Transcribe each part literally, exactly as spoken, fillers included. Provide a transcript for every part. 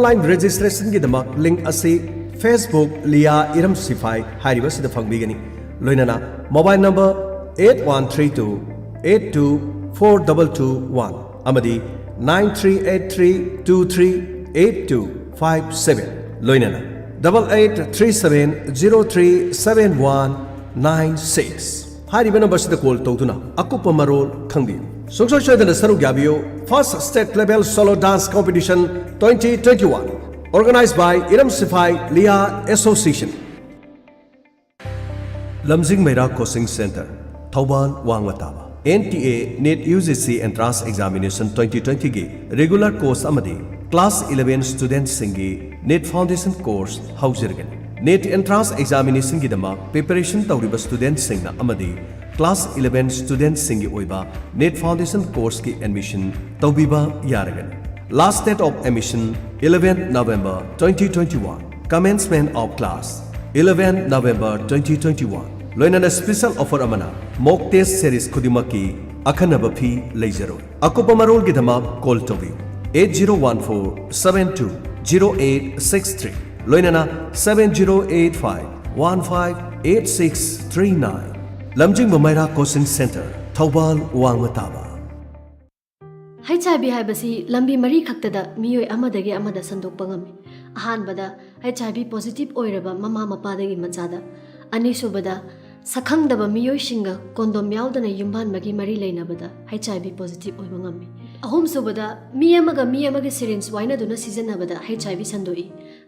Online ꯔꯦꯖꯤꯁꯇ꯭ꯔꯦꯁꯟꯒꯤꯗꯃꯛ link ꯑꯁꯤ Facebook Lia ꯏꯔꯝ ꯁꯤꯐꯥꯏ ꯍꯥꯏꯔꯤꯕꯁꯤꯗ ꯐꯪꯕꯤꯒꯅꯤ꯫ ꯂꯣꯏꯅꯅ mobile number eight one three two eight two four double two one ꯑꯃꯗꯤ nine three eight three two three eight two five seven, ꯂꯣꯏꯅꯅ double eight three seven zero three seven one nine six ꯍꯥꯏꯔꯤꯕ ꯅꯝꯕꯔꯁꯤꯗ call ꯇꯧꯗꯨꯅ ꯑꯀꯨꯞꯄ ꯃꯔꯣꯜ ꯈꯪꯕꯤꯌꯨ꯫ ꯁꯨꯡꯁꯣꯏ ꯁꯣꯏꯗꯅ ꯁꯔꯨꯛ ꯌꯥꯕꯤꯌꯨ First State Level Solo Dance Competition twenty twenty-one, organized by Iram Siphai ꯂꯤꯌꯥ association. Lamjing Meira coaching centre, Thoubal ꯋꯥꯡꯃ ꯇꯥꯕ꯫ NTA NEET UGC Entrance Examination twenty twenty ꯒꯤ regular course ꯑꯃꯗꯤ class eleven studentꯁꯤꯡꯒꯤ NEET Foundation course ꯍꯧꯖꯔꯒꯅꯤ꯫ NEET Entrance Examinationꯒꯤꯗꯃꯛ preparation ꯇꯧꯔꯤꯕ studentꯁꯤꯡꯅ ꯑꯃꯗꯤ class eleven studentꯁꯤꯡꯒꯤ ꯑꯣꯏꯕ NEET Foundation courseꯀꯤ admission ꯇꯧꯕꯤꯕ ꯌꯥꯔꯒꯅꯤ꯫ Last date of admission eleven November twenty twenty-one. Commencement of class eleven November twenty twenty-one. ꯂꯣꯏꯅꯅ special offer ꯑꯃꯅ mock test series ꯈꯨꯗꯤꯡꯃꯛꯀꯤ ꯑꯈꯟꯅꯕ fee ꯂꯩꯖꯔꯣꯏ꯫ ꯑꯀꯨꯞꯄ ꯃꯔꯣꯜꯒꯤꯗꯃꯛ call ꯇꯧꯕꯤꯌꯨ eight zero one four seven two zero eight six three, ꯂꯣꯏꯅꯅ seven zero eight five one five eight six three nine꯫ ꯂꯝꯖꯤꯡꯕ ꯃꯩꯔꯥ coaching center, Thoubal ꯋꯥꯡꯃ ꯇꯥꯕ꯫ HIV ꯍꯥꯏꯕꯁꯤ ꯂꯝꯕꯤ ꯃꯔꯤ ꯈꯛꯇꯗ ꯃꯤꯑꯣꯏ ꯑꯃꯗꯒꯤ ꯑꯃꯗ ꯁꯟꯗꯣꯛꯄ ꯉꯝꯃꯤ꯫ ꯑꯍꯥꯟꯕꯗ, HIV positive ꯑꯣꯏꯔꯕ ꯃꯃꯥ ꯃꯄꯥꯗꯒꯤ ꯃꯆꯥꯗ꯫ ꯑꯅꯤꯁꯨꯕꯗ, ꯁꯛꯈꯪꯗꯕ ꯃꯤꯑꯣꯏꯁꯤꯡꯒ condom ꯌꯥꯎꯗꯅ ꯌꯨꯝꯕꯥꯟꯕꯒꯤ ꯃꯔꯤ ꯂꯩꯅꯕꯗ HIV positive ꯑꯣꯏꯕ ꯉꯝꯃꯤ꯫ ꯑꯍꯨꯝꯁꯨꯕꯗ, ꯃꯤ ꯑꯃꯒ ꯃꯤ ꯑꯃꯒꯤ syringe ꯋꯥꯏꯅꯗꯨꯅ ꯁꯤꯖꯤꯟꯅꯕꯗ HIV ꯁꯟꯗꯣꯛꯏ꯫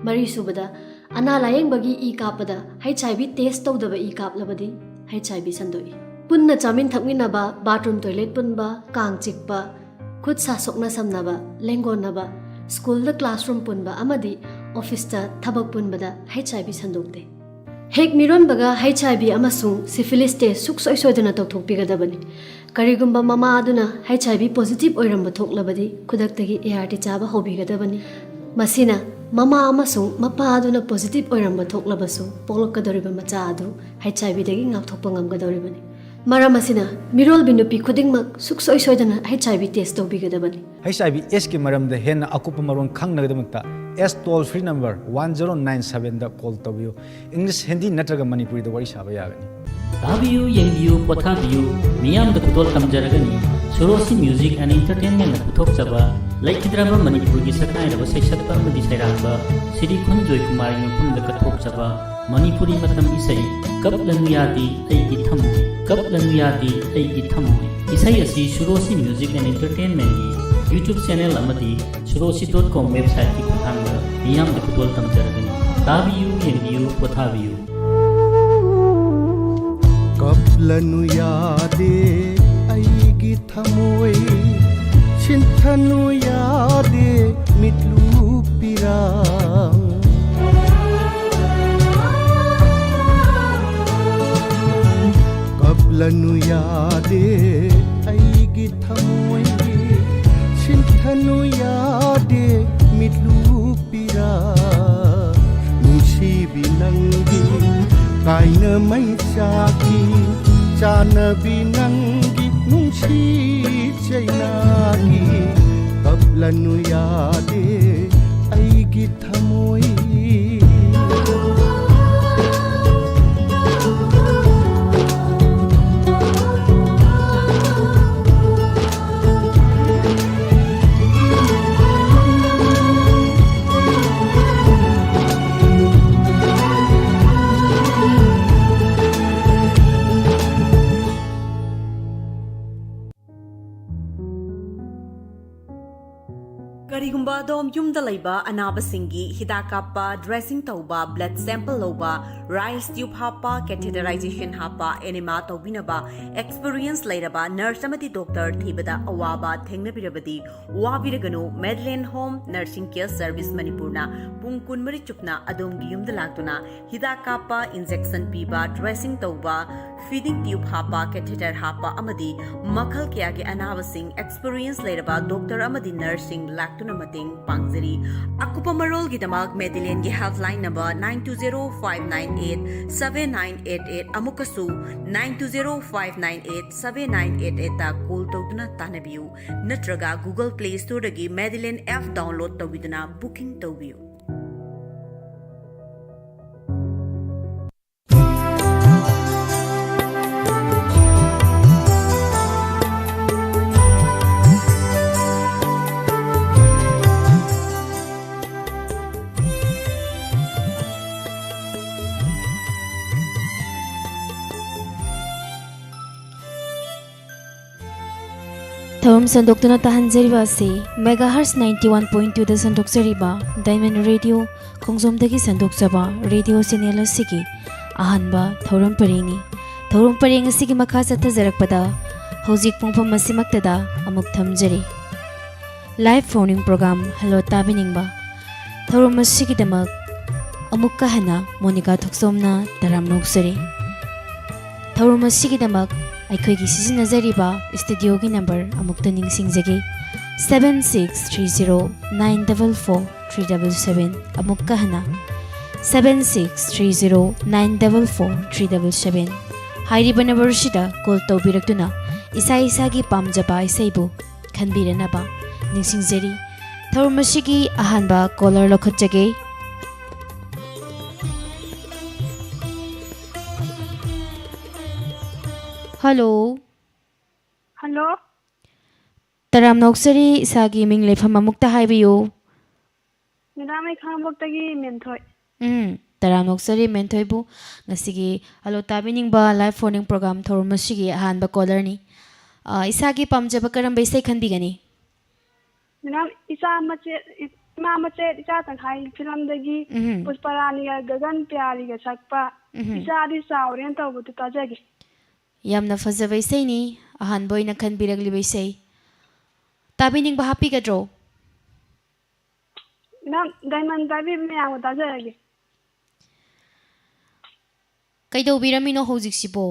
ꯃꯔꯤꯁꯨꯕꯗ, ꯑꯅꯥ ꯂꯥꯌꯦꯡꯕꯒꯤ ꯏ ꯀꯥꯞꯄꯗ HIV test ꯇꯧꯗꯕ ꯏ ꯀꯥꯞꯂꯕꯗꯤ HIV ꯁꯟꯗꯣꯛꯏ꯫ ꯄꯨꯟꯅ ꯆꯥꯃꯤꯟ ꯊꯛꯃꯤꯟꯅꯕ, bathroom toilet ꯄꯨꯟꯕ, ꯀꯥꯡ ꯆꯤꯛꯄ, ꯈꯨꯠ ꯁꯥ ꯁꯣꯛꯅ ꯁꯝꯅꯕ, ꯂꯦꯡꯒꯣꯟꯅꯕ, schoolꯗ classroom ꯄꯨꯟꯕ ꯑꯃꯗꯤ officeꯇ ꯊꯕꯛ ꯄꯨꯟꯕꯗ HIV ꯁꯟꯗꯣꯛꯇꯦ꯫ ꯍꯦꯛ ꯃꯤꯔꯣꯟꯕꯒ HIV ꯑꯃꯁꯨꯡ syphilis test ꯁꯨꯡꯁꯣꯏ ꯁꯣꯏꯗꯅ ꯇꯧꯊꯣꯛꯄꯤꯒꯗꯕꯅꯤ꯫ ꯀꯔꯤꯒꯨꯝꯕ ꯃꯃꯥ ꯑꯗꯨꯅ HIV positive ꯑꯣꯏꯔꯝꯕ ꯊꯣꯛꯂꯕꯗꯤ ꯈꯨꯗꯛꯇꯒꯤ ART ꯆꯥꯕ ꯍꯧꯕꯤꯒꯗꯕꯅꯤ꯫ ꯃꯁꯤꯅ ꯃꯃꯥ ꯑꯃꯁꯨꯡ ꯃꯄꯥ ꯑꯗꯨꯅ positive ꯑꯣꯏꯔꯝꯕ ꯊꯣꯛꯂꯕꯁꯨ ꯄꯣꯛꯂꯛꯀꯗꯧꯔꯤꯕ ꯃꯆꯥ ꯑꯗꯨ HIVꯗꯒꯤ ꯉꯥꯛꯊꯣꯛꯄ ꯉꯝꯒꯗꯧꯔꯤꯕꯅꯤ꯫ ꯃꯔꯝ ꯑꯁꯤꯅ ꯃꯤꯔꯣꯜꯕꯤ ꯅꯨꯄꯤ ꯈꯨꯗꯤꯡꯃꯛ ꯁꯨꯡꯁꯣꯏ ꯁꯣꯏꯗꯅ HIV test ꯇꯧꯕꯤꯒꯗꯕꯅꯤ꯫ HIV AIDS ꯀꯤ ꯃꯔꯝꯗ ꯍꯦꯟꯅ ꯑꯀꯨꯞꯄ ꯃꯔꯣꯜ ꯈꯪꯅꯕꯒꯤꯗꯃꯛꯇ ꯑꯦꯁ toll free number one zero nine ꯁꯕꯦꯟꯗ ꯀꯣꯜ ꯇꯧꯕꯤꯌꯨ꯫ ꯏꯪꯂꯤꯁ, ꯍꯤꯟꯗꯤ ꯅꯠꯇ꯭ꯔꯒ ꯃꯅꯤꯄꯨꯔꯤꯗ ꯋꯥꯔꯤ ꯁꯥꯕ ꯌꯥꯒꯅꯤ꯫ ꯇꯥꯕꯤꯌꯨ, ꯌꯦꯡꯕꯤꯌꯨ, ꯄꯣꯊꯥꯕꯤꯌꯨ, ꯃꯤꯌꯥꯝꯗ ꯈꯨꯗꯣꯜ ꯇꯝꯖꯔꯒꯅꯤ꯫ ꯁꯨꯔꯣꯁꯤ ꯃ꯭ꯌꯨꯖꯤꯛ ꯑꯦꯟ ꯏꯟꯇꯔꯇꯦꯟꯃꯦꯟꯅ ꯄꯨꯊꯣꯛꯆꯕ ꯂꯩꯈꯤꯗ꯭ꯔꯕ ꯃꯅꯤꯄꯨꯔꯒꯤ ꯁꯛꯅꯥꯏꯔꯕ ꯁꯩꯁꯛꯄ ꯑꯃꯗꯤ ꯁꯩꯔꯥꯡꯕ ꯁ꯭ꯔꯤ ꯈꯨꯟꯖꯣꯏ ꯀꯨꯃꯥꯔꯒꯤ ꯃꯐꯝꯗ ꯀꯠꯊꯣꯛꯆꯕ ꯃꯅꯤꯄꯨꯔꯤ ꯃꯇꯝ ꯏꯁꯩ ꯀꯞꯂꯅꯨ ꯌꯥꯗꯦ ꯑꯩꯒꯤ ꯊꯃꯣꯏ, ꯀꯞꯂꯅꯨ ꯌꯥꯗꯦ ꯑꯩꯒꯤ ꯊꯃꯣꯏ꯫ ꯏꯁꯩ ꯑꯁꯤ ꯁꯨꯔꯣꯁꯤ ꯃ꯭ꯌꯨꯖꯤꯛ ꯑꯦꯟ ꯏꯟꯇꯔꯇꯦꯟꯃꯦꯟꯒꯤ YouTube ꯆꯦꯅꯦꯜ ꯑꯃꯗꯤ ꯁꯨꯔꯣꯁꯤ ꯗꯣꯠ ꯀꯣꯝ ꯋꯦꯕꯁꯥꯏꯠꯀꯤ ꯈꯨꯠꯊꯥꯡꯗ ꯃꯤꯌꯥꯝꯗ ꯈꯨꯗꯣꯜ ꯇꯝꯖꯔꯒꯅꯤ꯫ ꯇꯥꯕꯤꯌꯨ, ꯌꯦꯡꯕꯤꯌꯨ, ꯄꯣꯊꯥꯕꯤꯌꯨ꯫ ꯀꯞꯂꯅꯨ ꯌꯥꯗꯦ ꯑꯩꯒꯤ ꯊꯃꯣꯏ, ꯁꯤꯟꯊꯅꯨ ꯌꯥꯗꯦ ꯃꯤꯠꯂꯨ ꯄꯤꯔꯥꯡ꯫ ꯀꯞꯂꯅꯨ ꯌꯥꯗꯦ ꯑꯩꯒꯤ ꯊꯃꯣꯏ, ꯁꯤꯟꯊꯅꯨ ꯌꯥꯗꯦ ꯃꯤꯠꯂꯨ ꯄꯤꯔꯥꯡ꯫ ꯅꯨꯡꯁꯤꯕꯤ ꯅꯪꯒꯤ ꯀꯥꯏꯅ ꯃꯩꯆꯥꯛꯀꯤ ꯆꯥꯟꯅꯕꯤ ꯅꯪꯒꯤ ꯅꯨꯡꯁꯤ ꯆꯩꯅꯥꯒꯤ ꯀꯞꯂꯅꯨ ꯌꯥꯗꯦ ꯑꯩꯒꯤ ꯊꯃꯣꯏ꯫ ꯀꯔꯤꯒꯨꯝꯕ ꯑꯗꯣꯝ ꯌꯨꯝꯗ ꯂꯩꯕ ꯑꯅꯥꯕꯁꯤꯡꯒꯤ ꯍꯤꯗꯥꯛ ꯀꯥꯞꯄ, ꯗ꯭ꯔꯦꯁꯤꯡ ꯇꯧꯕ, ꯕ꯭ꯂꯗ ꯁꯦꯝꯄꯜ ꯂꯧꯕ, ꯔꯥꯏꯁ ꯇ꯭ꯌꯨꯕ ꯍꯥꯞꯄ, ꯀꯦꯊꯦꯇꯔꯥꯏꯖꯦꯁꯟ ꯍꯥꯞꯄ, ꯑꯦꯅꯤꯃꯥ ꯇꯧꯕꯤꯅꯕ ꯑꯦꯛꯁꯄꯤꯔꯤꯌꯦꯟꯁ ꯂꯩꯔꯕ ꯅꯔꯁ ꯑꯃꯗꯤ ꯗꯣꯛꯇꯔ ꯊꯤꯕꯗ ꯑꯋꯥꯕ ꯊꯦꯡꯅꯕꯤꯔꯕꯗꯤ ꯋꯥꯕꯤꯔꯒꯅꯨ꯫ ꯃꯦꯗꯂꯦꯟ ꯍꯣꯝ ꯅꯔꯁꯤꯡ ꯀꯦꯌꯔ ꯁꯔꯚꯤꯁ ꯃꯅꯤꯄꯨꯔꯅ ꯄꯨꯡ ꯀꯨꯟꯃꯔꯤ ꯆꯨꯞꯅ ꯑꯗꯣꯝꯒꯤ ꯌꯨꯝꯗ ꯂꯥꯛꯇꯨꯅ ꯍꯤꯗꯥꯛ ꯀꯥꯞꯄ, ꯏꯟꯖꯦꯛꯁꯟ ꯄꯤꯕ, ꯗ꯭ꯔꯦꯁꯤꯡ ꯇꯧꯕ, ꯐꯤꯗꯤꯡ ꯇ꯭ꯌꯨꯕ ꯍꯥꯞꯄ, ꯀꯦꯊꯦꯇꯔ ꯍꯥꯞꯄ ꯑꯃꯗꯤ ꯃꯈꯜ ꯀꯌꯥꯒꯤ ꯑꯅꯥꯕꯁꯤꯡ ꯑꯦꯛꯁꯄꯤꯔꯤꯌꯦꯟꯁ ꯂꯩꯔꯕ ꯗꯣꯛꯇꯔ ꯑꯃꯗꯤ ꯅꯔꯁꯁꯤꯡ ꯂꯥꯛꯇꯨꯅ ꯃꯇꯦꯡ ꯃꯇꯦꯡ ꯄꯥꯡꯖꯔꯤ꯫ ꯑꯀꯨꯞꯄ ꯃꯔꯣꯜꯒꯤꯗꯃꯛ ꯃꯦꯗꯤꯂꯦꯟꯒꯤ helpline number nine two zero five nine eight seven nine eight eight ꯑꯃꯨꯛꯀꯁꯨ nine two zero five nine eight seven nine eight eight ꯇ call ꯇꯧꯗꯨꯅ ꯇꯥꯟꯅꯕꯤꯌꯨ, ꯅꯠꯇ꯭ꯔꯒ Google Play Store ꯗꯒꯤ ꯃꯦꯗꯤꯂꯦꯟ app download ꯇꯧꯕꯤꯗꯨꯅ booking ꯇꯧꯕꯤꯌꯨ꯫ ꯊꯧꯔꯝ ꯁꯟꯗꯣꯛꯇꯨꯅ ꯇꯥꯍꯟꯖꯔꯤꯕ ꯑꯁꯤ megahertz ninety one point two ꯗ ꯁꯟꯗꯣꯛꯆꯔꯤꯕ Diamond Radio ꯈꯣꯡꯖꯣꯝꯗꯒꯤ ꯁꯟꯗꯣꯛꯆꯕ radio channel ꯑꯁꯤꯒꯤ ꯑꯍꯥꯟꯕ ꯊꯧꯔꯝ ꯄꯔꯦꯡꯅꯤ꯫ ꯊꯧꯔꯝ ꯄꯔꯦꯡ ꯑꯁꯤꯒꯤ ꯃꯈꯥ ꯆꯠꯊꯖꯔꯛꯄꯗ ꯍꯧꯖꯤꯛ ꯄꯨꯡꯐꯝ ꯑꯁꯤꯃꯛꯇꯗ ꯑꯃꯨꯛ ꯊꯝꯖꯔꯤ꯫ Live phone-in program Hello ꯇꯥꯕꯤꯅꯤꯡꯕ꯫ ꯊꯧꯔꯝ ꯑꯁꯤꯒꯤꯗꯃꯛ ꯑꯃꯨꯛꯀ ꯍꯟꯅ ꯃꯣꯅꯤꯀꯥ ꯊꯣꯛꯆꯣꯝꯅ ꯇꯔꯥꯝꯅ ꯑꯣꯛꯆꯔꯤ꯫ ꯊꯧꯔꯝ ꯑꯁꯤꯒꯤꯗꯃꯛ ꯑꯩꯈꯣꯏꯒꯤ ꯁꯤꯖꯤꯟꯅꯖꯔꯤꯕ studio-ꯒꯤ number ꯑꯃꯨꯛꯇ ꯅꯤꯡꯁꯤꯡꯖꯒꯦ, seven six three zero nine double four three double seven꯫ ꯑꯃꯨꯛꯀ ꯍꯟꯅ, seven six three zero nine double four three double seven꯫ ꯍꯥꯏꯔꯤꯕ number ꯑꯁꯤꯗ call ꯇꯧꯕꯤꯔꯛꯇꯨꯅ ꯏꯁꯥ ꯏꯁꯥꯒꯤ ꯄꯥꯝꯖꯕ ꯏꯁꯩꯕꯨ ꯈꯟꯕꯤꯔꯅꯕ ꯅꯤꯡꯁꯤꯡꯖꯔꯤ꯫ ꯊꯧꯔꯝ ꯑꯁꯤꯒꯤ ꯑꯍꯥꯟꯕ caller ꯂꯧꯈꯠꯆꯒꯦ꯫ Hello꯫ Hello꯫ ꯇꯔꯥꯝꯅ ꯑꯣꯛꯆꯔꯤ, ꯏꯁꯥꯒꯤ ꯃꯤꯡ ꯂꯩꯐꯝ ꯑꯃꯨꯛꯇ ꯍꯥꯏꯕꯤꯌꯨ꯫ Madam, ꯑꯩ ꯈꯥꯉꯕꯣꯛꯇꯒꯤ ꯃꯦꯟꯊꯣꯏ꯫ ꯎꯝ, ꯇꯔꯥꯝꯅ ꯑꯣꯛꯆꯔꯤ ꯃꯦꯟꯊꯣꯏꯕꯨ꯫ ꯉꯁꯤꯒꯤ Hello ꯇꯥꯕꯤꯅꯤꯡꯕ live phone-in program ꯊꯧꯔꯝ ꯑꯁꯤꯒꯤ ꯑꯍꯥꯟꯕ caller-ꯅꯤ꯫ ꯑ, ꯏꯁꯥꯒꯤ ꯄꯥꯝꯖꯕ ꯀꯔꯝꯕ ꯏꯁꯩ ꯈꯟꯕꯤꯒꯅꯤ? Madam, ꯏꯆꯥ ꯃꯆꯦꯠ, ꯏꯃꯥ ꯃꯆꯦꯠ ꯏꯆꯥ ꯇꯪꯈꯥꯏ film-ꯗꯒꯤ ꯎꯝ꯫ ꯄꯨꯁꯄꯔꯥꯅꯤꯒ ꯒꯒꯟ ꯄ꯭ꯌꯥꯔꯤꯒ ꯁꯛꯄ ꯎꯝ꯫ ꯏꯆꯥꯗꯤ ꯆꯥꯎꯔꯦꯅ ꯇꯧꯕꯗꯨ ꯇꯥꯖꯒꯦ꯫ ꯌꯥꯝꯅ ꯐꯖꯕ ꯏꯁꯩꯅꯤ, ꯑꯍꯥꯟꯕ ꯑꯣꯏꯅ ꯈꯟꯕꯤꯔꯛꯂꯤꯕ ꯏꯁꯩ꯫ ꯇꯥꯕꯤꯅꯤꯡꯕ ꯍꯥꯞꯄꯤꯒꯗ꯭ꯔꯣ? Madam, Diamond ꯇꯥꯕꯤꯕ ꯃꯌꯥꯝꯒ ꯇꯥꯖꯔꯒꯦ꯫ ꯀꯩꯗꯧꯕꯤꯔꯝꯃꯤꯅꯣ ꯍꯧꯖꯤꯛꯁꯤꯕꯣ?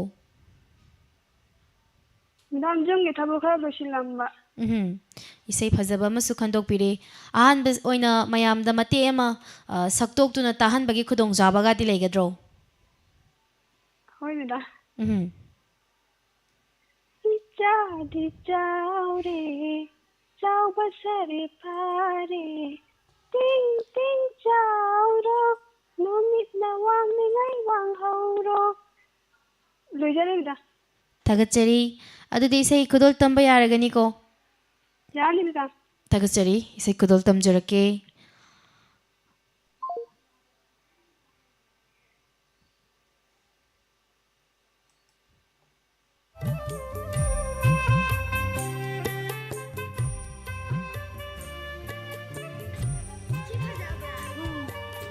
Madam, ꯌꯨꯝꯒꯤ ꯊꯕꯛ ꯈꯔ ꯂꯣꯏꯁꯤꯜꯂꯝꯕ꯫ ꯎꯝ, ꯏꯁꯩ ꯐꯖꯕ ꯑꯃꯁꯨ ꯈꯟꯗꯣꯛꯄꯤꯔꯦ꯫ ꯑꯍꯥꯟꯕ ꯑꯣꯏꯅ ꯃꯌꯥꯝꯗ ꯃꯇꯦꯛ ꯑꯃ, ꯑ, ꯁꯛꯇꯣꯛꯇꯨꯅ ꯇꯥꯍꯟꯕꯒꯤ ꯈꯨꯗꯣꯡꯆꯥꯕꯒꯗꯤ ꯂꯩꯒꯗ꯭ꯔꯣ? ꯍꯣꯏ, ꯃꯦꯗꯥꯝ꯫ ꯎꯝ꯫ ꯏꯆꯥꯗꯤ ꯆꯥꯎꯔꯦ, ꯆꯥꯎꯕ ꯁꯥꯔꯦ ꯐꯥꯔꯦ, ꯇꯤꯡ ꯇꯤꯡ ꯆꯥꯎꯔꯣ, ꯅꯨꯃꯤꯠꯅ ꯋꯥꯡꯂꯤꯉꯩ ꯋꯥꯡꯍꯧꯔꯣ꯫ ꯂꯣꯏꯖꯔꯦ, ꯃꯦꯗꯥꯝ꯫ ꯊꯥꯒꯠꯆꯔꯤ꯫ ꯑꯗꯨꯗꯤ ꯏꯁꯩ ꯈꯨꯗꯣꯜ ꯇꯝꯕ ꯌꯥꯔꯒꯅꯤꯀꯣ? ꯌꯥꯅꯤ, ꯃꯦꯗꯥꯝ꯫ ꯊꯥꯒꯠꯆꯔꯤ꯫ ꯏꯁꯩ ꯈꯨꯗꯣꯜ ꯇꯝꯖꯔꯛꯀꯦ꯫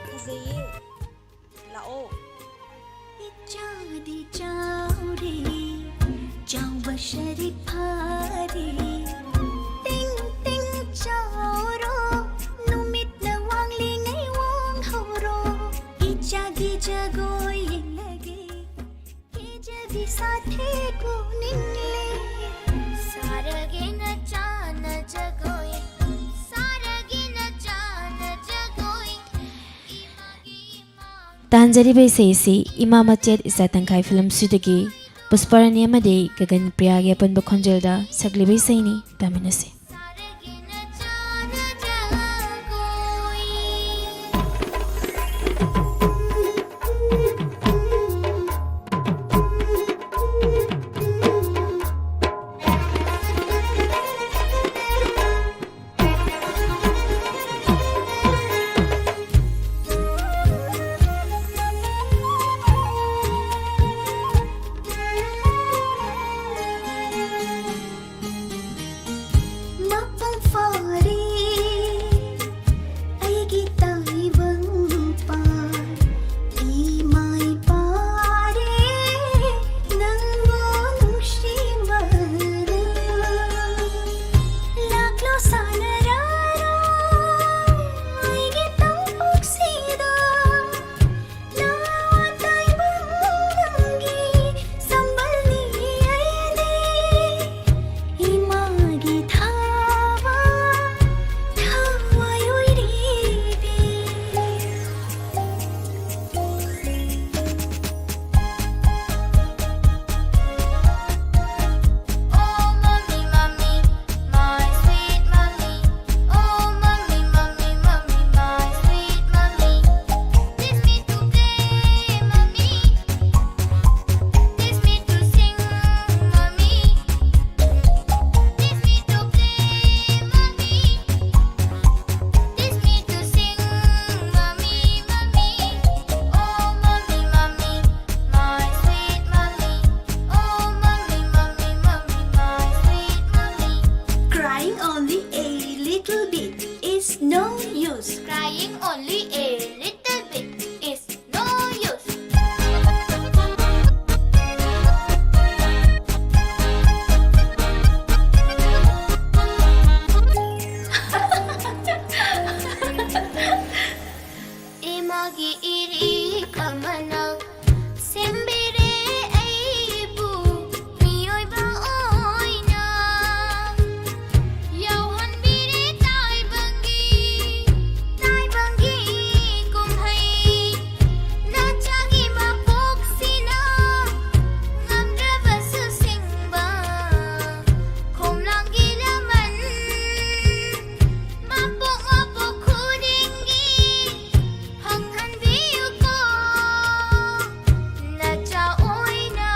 ꯐꯖꯩꯌꯦ꯫ ꯂꯥꯛꯑꯣ꯫ ꯏꯆꯥꯗꯤ ꯆꯥꯎꯔꯦ, ꯆꯥꯎꯕ ꯁꯔꯤ ꯐꯥꯔꯦ꯫ ꯇꯤꯡ ꯇꯤꯡ ꯆꯥꯎꯔꯣ, ꯅꯨꯃꯤꯠꯅ ꯋꯥꯡꯂꯤꯉꯩ ꯋꯥꯡꯍꯧꯔꯣ꯫ ꯏꯆꯥꯒꯤ ꯖꯒꯣꯏ ꯌꯦꯡꯂꯒꯦ꯫ ꯀꯦꯖꯕꯤ ꯁꯥꯊꯦ ꯀꯣꯅꯤꯡꯂꯦ꯫ ꯁꯥꯔꯒꯦ ꯅꯆꯥꯅ ꯖꯒꯣꯏ, ꯁꯥꯔꯒꯦ ꯅꯆꯥꯅ ꯖꯒꯣꯏ꯫ ꯏꯃꯥꯒꯤ ꯏꯃꯥ ꯇꯥꯟꯖꯔꯤꯕ ꯏꯁꯩ ꯑꯁꯤ ꯏꯃꯥ ꯃꯆꯦꯠ ꯏꯆꯥ ꯇꯪꯈꯥꯏ ꯐꯤꯂꯝꯁꯤꯗꯒꯤ ꯄꯨꯁꯄꯥꯔꯥꯅꯤ ꯑꯃꯗꯤ ꯒꯒꯟ ꯄ꯭ꯔꯤꯌꯥꯒꯤ ꯑꯄꯨꯟꯕ ꯈꯣꯟꯖꯦꯜꯗ ꯁꯛꯂꯤꯕ ꯏꯁꯩꯅꯤ꯫ ꯇꯥꯃꯤꯟꯅꯁꯤ꯫ Crying only a little bit is no use. ꯏꯃꯥꯒꯤ ꯏꯔꯤꯛ ꯑꯃꯅ ꯁꯦꯝꯕꯤꯔꯦ ꯑꯩꯕꯨ ꯃꯤꯑꯣꯏꯕ ꯑꯣꯏꯅ꯫ ꯌꯥꯎꯍꯟꯕꯤꯔꯦ ꯇꯥꯏꯕꯪꯒꯤ, ꯇꯥꯏꯕꯪꯒꯤ ꯀꯨꯝꯍꯩ꯫ ꯅꯆꯥꯒꯤ ꯃꯄꯣꯛꯁꯤꯅ ꯉꯝꯗ꯭ꯔꯕꯁꯨ ꯁꯤꯡꯕ ꯈꯣꯝꯂꯥꯡꯒꯤ ꯂꯃꯟ꯫ ꯃꯄꯣꯛ ꯃꯄꯣꯛ ꯈꯨꯗꯤꯡꯒꯤ ꯐꯪꯍꯟꯕꯤꯌꯨꯀꯣ ꯅꯆꯥ ꯑꯣꯏꯅ꯫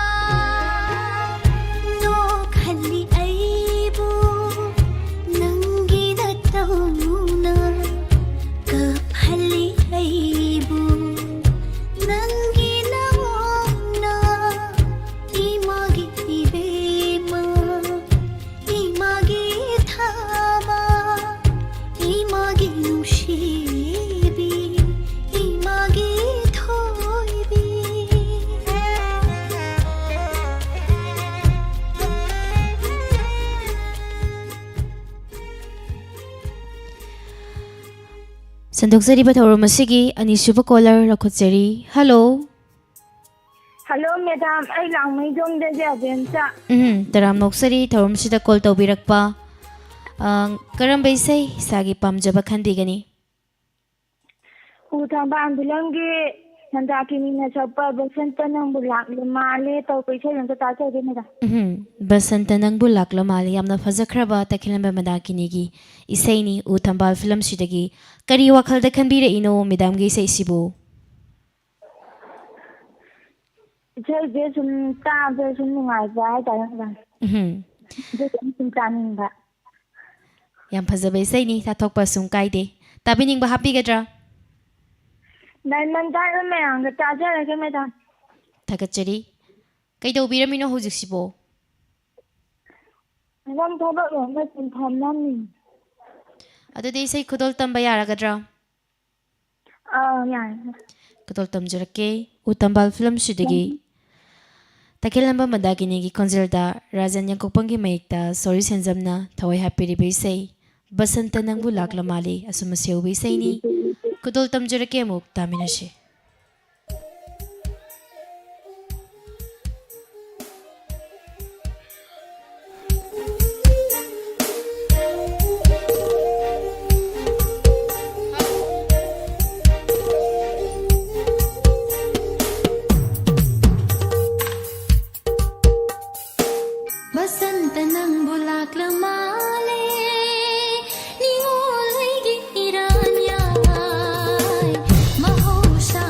ꯅꯣꯛꯍꯜꯂꯤ ꯑꯩꯕꯨ ꯅꯪꯒꯤ ꯅꯇꯧꯅ, ꯀꯞꯍꯜꯂꯤ ꯑꯩꯕꯨ ꯅꯪꯒꯤ ꯅꯑꯣꯡꯅ꯫ ꯏꯃꯥꯒꯤ ꯏꯕꯦꯝꯃ, ꯏꯃꯥꯒꯤ ꯊꯥꯕ, ꯏꯃꯥꯒꯤ ꯅꯨꯡꯁꯤꯕꯤ, ꯏꯃꯥꯒꯤ ꯊꯣꯏꯕꯤ꯫ ꯁꯟꯗꯣꯛꯆꯔꯤꯕ ꯊꯧꯔꯝ ꯑꯁꯤꯒꯤ ꯑꯅꯤꯁꯨꯕ caller ꯂꯧꯈꯠꯆꯔꯤ꯫ Hello꯫ Hello, madam. ꯑꯩ ꯂꯥꯡꯃꯩꯗꯣꯡꯗꯒꯤ ꯑꯕꯦꯝꯆꯥ꯫ ꯎꯝ, ꯇꯔꯥꯝꯅ ꯑꯣꯛꯆꯔꯤ ꯊꯧꯔꯝꯁꯤꯗ call ꯇꯧꯕꯤꯔꯛꯄ꯫ ꯑ, ꯀꯔꯝꯕ ꯏꯁꯩ ꯏꯁꯥꯒꯤ ꯄꯥꯝꯖꯕ ꯈꯟꯕꯤꯒꯅꯤ? ꯎ ꯊꯝꯕꯥꯜ ꯐꯤꯂꯝꯒꯤ ꯃꯟꯗꯥꯀꯤꯅꯤꯅ ꯁꯛꯄ ꯕꯁꯟꯇ ꯅꯪꯕꯨ ꯂꯥꯛꯂꯦ ꯃꯥꯜꯂꯦ ꯇꯧꯕ ꯏꯁꯩ ꯑꯝꯇ ꯇꯥꯖꯒꯦ, madam꯫ ꯎꯝ, ꯕꯁꯟꯇ ꯅꯪꯕꯨ ꯂꯥꯛꯂ ꯃꯥꯜꯂꯦ꯫ ꯌꯥꯝꯅ ꯐꯖꯈ꯭ꯔꯕ ꯇꯈꯦꯜꯂꯝꯕ ꯃꯟꯗꯥꯀꯤꯅꯤꯒꯤ ꯏꯁꯩꯅꯤ꯫ ꯎ ꯊꯝꯕꯥꯜ ꯐꯤꯂꯝꯁꯤꯗꯒꯤ ꯀꯔꯤ ꯋꯥꯈꯜꯗ ꯈꯟꯕꯤꯔꯛꯏꯅꯣ madamꯒꯤ ꯏꯁꯩꯁꯤꯕꯨ? ꯏꯁꯩꯁꯦ ꯁꯨꯝ ꯇꯥꯕꯗ ꯁꯨꯝ ꯅꯨꯡꯉꯥꯏꯕ ꯍꯥꯏꯇꯥꯔꯦ, madam꯫ ꯎꯝ꯫ ꯑꯗꯨ ꯑꯗꯨꯝ ꯁꯨꯝ ꯇꯥꯅꯤꯡꯕ꯫ ꯌꯥꯝ ꯐꯖꯕ ꯏꯁꯩꯅꯤ, ꯇꯥꯊꯣꯛꯄ ꯁꯨꯝ ꯀꯥꯏꯗꯦ꯫ ꯇꯥꯕꯤꯅꯤꯡꯕ ꯍꯥꯞꯄꯤꯒꯗ꯭ꯔꯥ? Diamond ꯇꯥꯕ ꯃꯌꯥꯝꯒ ꯇꯥꯖꯔꯒꯦ, madam꯫ ꯊꯥꯒꯠꯆꯔꯤ꯫ ꯀꯩꯗꯧꯕꯤꯔꯝꯃꯤꯅꯣ ꯍꯧꯖꯤꯛꯁꯤꯕꯣ? Madam, ꯊꯕꯛ ꯂꯣꯏꯔꯒ ꯁꯨꯝ ꯐꯝꯂꯝꯃꯤ꯫ ꯑꯗꯨꯗꯤ ꯏꯁꯩ ꯈꯨꯗꯣꯜ ꯇꯝꯕ ꯌꯥꯔꯒꯗ꯭ꯔꯥ? ꯑꯥ, ꯌꯥꯔꯦ꯫ ꯈꯨꯗꯣꯜ ꯇꯝꯖꯔꯛꯀꯦ꯫ ꯎꯇꯝꯕꯥꯜ ꯐꯤꯂꯝꯁꯤꯗꯒꯤ ꯇꯈꯦꯜꯂꯝꯕ ꯃꯟꯗꯥꯀꯤꯅꯤꯒꯤ ꯈꯣꯟꯖꯦꯜꯗ ꯔꯥꯖꯟ ꯌꯥꯡꯀꯣꯛꯄꯝꯒꯤ ꯃꯌꯦꯛꯇ ꯁꯣꯔꯤ ꯁꯦꯟꯖꯝꯅ ꯊꯋꯥꯏ ꯍꯥꯞꯄꯤꯔꯤꯕ ꯏꯁꯩ ꯕꯁꯟꯇ ꯅꯪꯕꯨ ꯂꯥꯛꯂ ꯃꯥꯜꯂꯤ ꯑꯁꯨꯝ ꯑꯁꯦ ꯍꯧꯕ ꯏꯁꯩꯅꯤ꯫ ꯈꯨꯗꯣꯜ ꯇꯝꯖꯔꯛꯀꯦ, ꯑꯃꯨꯛ ꯇꯥꯃꯤꯟꯅꯁꯤ꯫ ꯕꯁꯟꯇ ꯅꯪꯕꯨ ꯂꯥꯛꯂ ꯃꯥꯜꯂꯦ, ꯅꯤꯉꯣꯜ ꯑꯩꯒꯤ ꯏꯔꯥꯟ ꯌꯥꯏ, ꯃꯍꯧꯁꯥ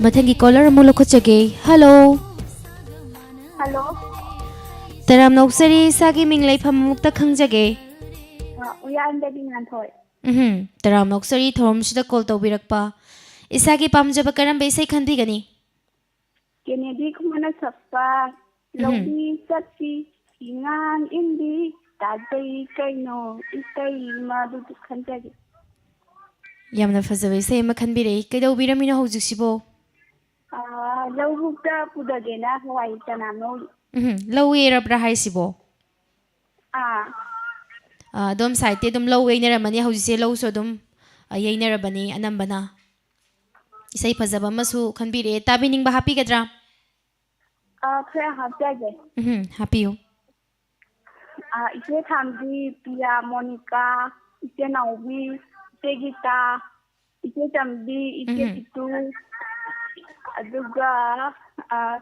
ꯃꯊꯪꯒꯤ ꯀꯣꯂꯔ ꯑꯃꯨꯛ ꯂꯧꯈꯠꯆꯒꯦ꯫ ꯍꯜꯂꯣ꯫ ꯍꯜꯂꯣ꯫ ꯇꯔꯥꯝꯅ ꯑꯣꯛꯆꯔꯤ, ꯏꯁꯥꯒꯤ ꯃꯤꯡ ꯂꯩꯐꯝ ꯑꯃꯨꯛꯇ ꯈꯪꯖꯒꯦ꯫ ꯑ, ꯎꯌꯥꯟꯗꯒꯤ ꯉꯥꯟꯊꯣꯏ꯫ ꯎꯝ, ꯇꯔꯥꯝꯅ ꯑꯣꯛꯆꯔꯤ ꯊꯧꯔꯝꯁꯤꯗ ꯀꯣꯜ ꯇꯧꯕꯤꯔꯛꯄ꯫ ꯏꯁꯥꯒꯤ ꯄꯥꯝꯖꯕ ꯀꯔꯝꯕ ꯏꯁꯩ ꯈꯟꯕꯤꯒꯅꯤ? ꯀꯦꯅꯦꯗꯤ ꯈꯨꯃꯟꯅ ꯁꯛꯄ ꯂꯧꯃꯤ ꯆꯠꯄꯤ ꯏꯉꯥꯡ ꯏꯟꯕꯤ ꯇꯥꯖꯩ ꯀꯩꯅꯣ ꯏꯁꯩ ꯃꯗꯨꯗꯨ ꯈꯟꯖꯒꯦ꯫ ꯌꯥꯝꯅ ꯐꯖꯕ ꯏꯁꯩ ꯑꯃ ꯈꯟꯕꯤꯔꯛꯏ꯫ ꯀꯩꯗꯧꯕꯤꯔꯝꯃꯤꯅꯣ ꯍꯧꯖꯤꯛꯁꯤꯕꯣ? ꯑꯥ, ꯂꯧꯕꯨꯛꯇ ꯄꯨꯗꯒꯦꯅ ꯍꯋꯥꯏ ꯆꯅꯥ ꯉꯧꯔꯤ꯫ ꯎꯝ, ꯂꯧ ꯌꯩꯔꯕ꯭ꯔꯥ ꯍꯥꯏꯁꯤꯕꯣ? ꯑꯥ꯫ ꯑꯥ, ꯑꯗꯣꯝ ꯁꯥꯏꯠꯇꯤ ꯑꯗꯨꯝ ꯂꯧ ꯌꯩꯅꯔꯝꯃꯅꯤ꯫ ꯍꯧꯖꯤꯛꯁꯦ ꯂꯧꯁꯨ ꯑꯗꯨꯝ, ꯑ, ꯌꯩꯅꯔꯕꯅꯤ ꯑꯅꯝꯕꯅ꯫ ꯏꯁꯩ ꯐꯖꯕ ꯑꯃꯁꯨ ꯈꯟꯕꯤꯔꯛꯑꯦ, ꯇꯥꯕꯤꯅꯤꯡꯕ ꯍꯥꯞꯄꯤꯒꯗ꯭ꯔꯥ? ꯑꯥ, ꯈꯔ ꯍꯥꯞꯆꯒꯦ꯫ ꯎꯝ, ꯍꯥꯞꯄꯤꯌꯨ꯫ ꯑꯥ, ꯏꯆꯦ ꯊꯥꯝꯕꯤ, ꯄꯤꯌꯥ, ꯃꯣꯅꯤꯀꯥ, ꯏꯆꯦ ꯅꯥꯎꯕꯤ, ꯏꯆꯦ ꯒꯤꯇꯥ, ꯏꯆꯦ ꯆꯝꯕꯤ, ꯏꯆꯦ ꯎꯝ꯫ ꯄꯤꯇꯨ, ꯑꯗꯨꯒ ꯑꯥ,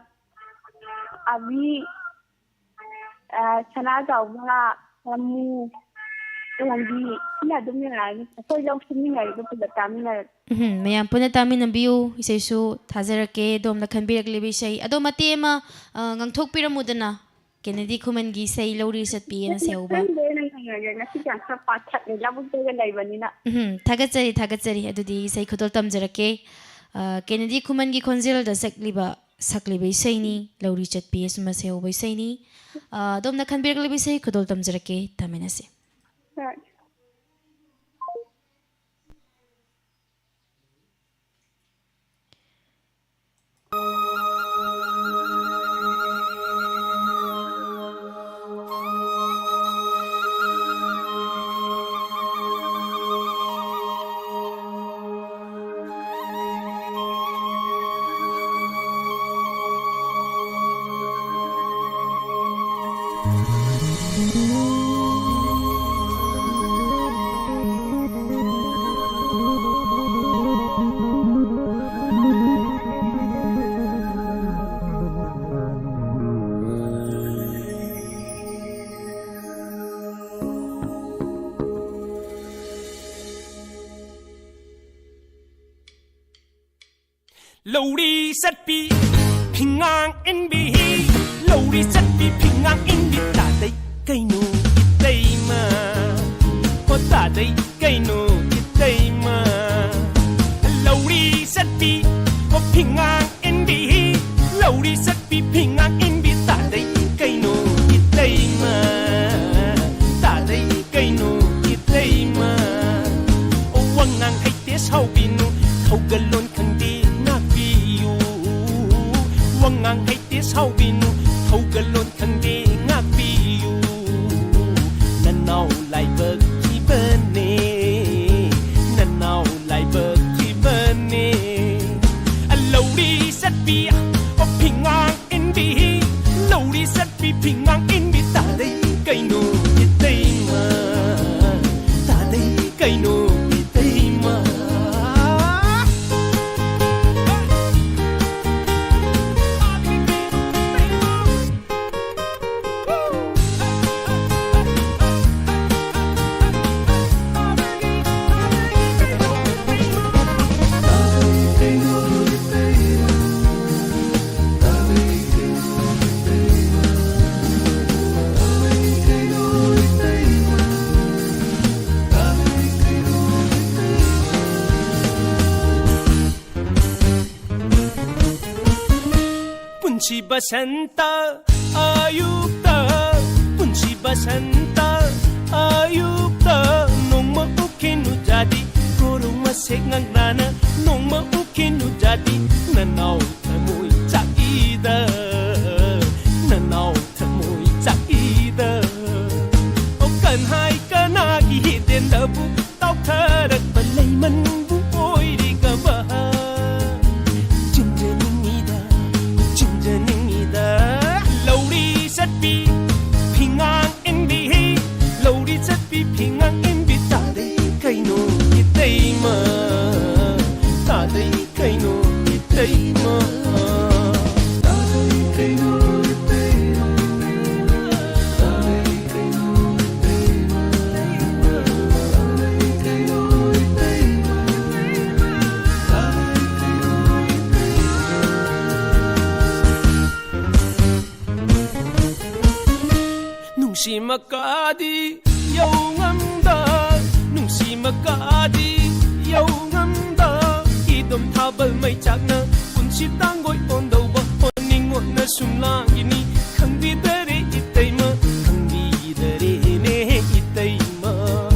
ꯑꯕꯤ, ꯑꯥ, ꯁꯅꯥ ꯆꯥꯎꯕ, ꯁꯥꯃꯨ, ꯇꯣꯝꯕꯤ, ꯁꯤꯅ ꯑꯗꯨꯝ ꯌꯥꯔꯅꯤ꯫ ꯑꯩꯈꯣꯏ ꯂꯧ ꯁꯨꯃꯤꯟꯅꯔꯤꯗꯣ ꯄꯨꯂꯞ ꯇꯥꯃꯤꯟꯅꯔꯒꯦ꯫ ꯎꯝ, ꯃꯌꯥꯝ ꯄꯨꯟꯅ ꯇꯥꯃꯤꯟꯅꯕꯤꯌꯨ꯫ ꯏꯁꯩꯁꯨ ꯊꯥꯖꯔꯛꯀꯦ, ꯑꯗꯣꯝꯅ ꯈꯟꯕꯤꯔꯛꯂꯤꯕ ꯏꯁꯩ꯫ ꯑꯗꯣ ꯃꯇꯦꯛ ꯑꯃ, ꯑ, ꯉꯥꯡꯊꯣꯛꯄꯤꯔꯝꯃꯨꯗꯅ, ꯀꯦꯅꯦꯗꯤ ꯈꯨꯃꯟꯒꯤ ꯏꯁꯩ ꯂꯧꯔꯤ ꯆꯠꯄꯤꯑꯅ ꯁꯩꯍꯧꯕ꯫ ꯈꯪꯗꯦ, ꯅꯪ ꯉꯥꯡꯉꯒꯦ꯫ ꯉꯁꯤ ꯌꯥꯝ ꯈꯔ ꯄꯥꯈꯠꯂꯦ, ꯂꯧꯕꯨꯛꯇꯒ ꯂꯩꯕꯅꯤꯅ꯫ ꯎꯝ, ꯊꯥꯒꯠꯆꯔꯤ, ꯊꯥꯒꯠꯆꯔꯤ꯫ ꯑꯗꯨꯗꯤ ꯏꯁꯩ ꯈꯨꯗꯣꯜ ꯇꯝꯖꯔꯛꯀꯦ꯫ ꯑ, ꯀꯦꯅꯦꯗꯤ ꯈꯨꯃꯟꯒꯤ ꯈꯣꯟꯖꯦꯜꯗ ꯁꯛꯂꯤꯕ, ꯁꯛꯂꯤꯕ ꯏꯁꯩꯅꯤ, ꯂꯧꯔꯤ ꯆꯠꯄꯤ ꯑꯁꯨꯝꯅ ꯁꯩꯍꯧꯕ ꯏꯁꯩꯅꯤ꯫ ꯑ, ꯑꯗꯣꯝꯅ ꯈꯟꯕꯤꯔꯛꯂꯤꯕ ꯏꯁꯩ ꯈꯨꯗꯣꯜ ꯇꯝꯖꯔꯛꯀꯦ, ꯇꯥꯃꯤꯟꯅꯁꯤ꯫ ꯍꯣꯏ꯫ ꯂꯧꯔꯤ ꯆꯠꯄꯤ ꯐꯤꯉꯥꯡ ꯏꯟꯕꯤ, ꯂꯧꯔꯤ ꯆꯠꯄꯤ ꯐꯤꯉꯥꯡ ꯏꯟꯕꯤ, ꯇꯥꯗꯩ ꯀꯩꯅꯣ ꯏꯇꯩꯃ, ꯍꯣ ꯇꯥꯗꯩ ꯀꯩꯅꯣ ꯏꯇꯩꯃ꯫ ꯂꯧꯔꯤ ꯆꯠꯄꯤ ꯍꯣ ꯐꯤꯉꯥꯡ ꯏꯟꯕꯤ, ꯂꯧꯔꯤ ꯆꯠꯄꯤ ꯐꯤꯉꯥꯡ ꯏꯟꯕꯤ, ꯇꯥꯗꯩ ꯀꯩꯅꯣ ꯏꯇꯩꯃ, ꯇꯥꯗꯩ ꯀꯩꯅꯣ ꯏꯇꯩꯃ꯫ ꯋꯥꯉꯥꯡ ꯍꯩꯇꯦ ꯁꯥꯎꯕꯤꯅꯨ, ꯊꯧꯒꯜꯂꯣꯟ ꯈꯪꯗꯦ ꯉꯥꯛꯄꯤꯌꯨ꯫ ꯋꯥꯉꯥꯡ ꯍꯩꯇꯦ ꯁꯥꯎꯕꯤꯅꯨ, ꯊꯧꯒꯜꯂꯣꯟ ꯈꯪꯗꯦ ꯉꯥꯛꯄꯤꯌꯨ꯫ ꯅꯅꯥꯎ ꯂꯥꯏꯕꯛ ꯊꯤꯕꯅꯦ, ꯅꯅꯥꯎ ꯂꯥꯏꯕꯛ ꯊꯤꯕꯅꯦ꯫ ꯂꯧꯔꯤ ꯆꯠꯄꯤ ꯐꯤꯉꯥꯡ ꯏꯟꯕꯤ, ꯂꯧꯔꯤ ꯆꯠꯄꯤ ꯐꯤꯉꯥꯡ ꯏꯟꯕꯤ, ꯇꯥꯗꯩ ꯀꯩꯅꯣ ꯏꯇꯩꯃ, ꯇꯥꯗꯩ ꯀꯩꯅꯣ ꯏꯇꯩꯃ꯫ ꯄꯨꯟꯁꯤ ꯕꯁꯟꯇ ꯑꯌꯨꯛꯇ, ꯄꯨꯟꯁꯤ ꯕꯁꯟꯇ ꯑꯌꯨꯛꯇ, ꯅꯣꯡꯃ ꯎꯈꯤꯅꯨ ꯖꯥꯗꯤ, ꯀꯣꯔꯧ ꯃꯁꯦꯛ ꯉꯛꯅꯅ ꯅꯣꯡꯃ ꯎꯈꯤꯅꯨ ꯖꯥꯗꯤ, ꯅꯅꯥꯎ ꯊꯃꯣꯏ ꯆꯥꯛꯏꯗ, ꯅꯅꯥꯎ ꯊꯃꯣꯏ ꯆꯥꯛꯏꯗ꯫ ꯑꯣ ꯀꯟꯍꯥꯏ ꯀꯅꯥꯒꯤ ꯍꯤꯗꯦꯟꯗꯕꯨ ꯇꯥꯎꯊꯔꯛꯄ ꯂꯩꯃꯟꯕꯨ ꯑꯣꯏꯔꯤꯒꯕ꯫ ꯆꯤꯟꯖꯅꯤꯡꯉꯤꯗ, ꯆꯤꯟꯖꯅꯤꯡꯉꯤꯗ꯫ ꯂꯧꯔꯤ ꯆꯠꯄꯤ ꯐꯤꯉꯥꯡ ꯏꯟꯕꯤ, ꯂꯧꯔꯤ ꯆꯠꯄꯤ ꯐꯤꯉꯥꯡ ꯏꯟꯕꯤ, ꯇꯥꯗꯩ ꯀꯩꯅꯣ ꯏꯇꯩꯃ, ꯇꯥꯗꯩ ꯀꯩꯅꯣ ꯏꯇꯩꯃ꯫ ꯀꯥꯗꯤ ꯌꯧ ꯉꯝꯗ, ꯅꯨꯡꯁꯤ ꯃꯀꯥꯗꯤ ꯌꯧ ꯉꯝꯗ, ꯏꯗꯣꯝ ꯊꯥꯕꯜ ꯃꯩ ꯆꯥꯛꯅ ꯄꯨꯟꯁꯤ ꯇꯥꯡꯒꯣꯏ ꯑꯣꯟꯗꯧꯕ ꯑꯣꯟꯅꯤꯡ ꯑꯣꯠꯅ ꯁꯨꯝ ꯂꯥꯡꯏꯅꯤ꯫ ꯈꯪꯕꯤꯗꯔꯦ ꯏꯇꯩꯃ, ꯈꯪꯕꯤꯗꯔꯦꯅꯦ ꯏꯇꯩꯃ꯫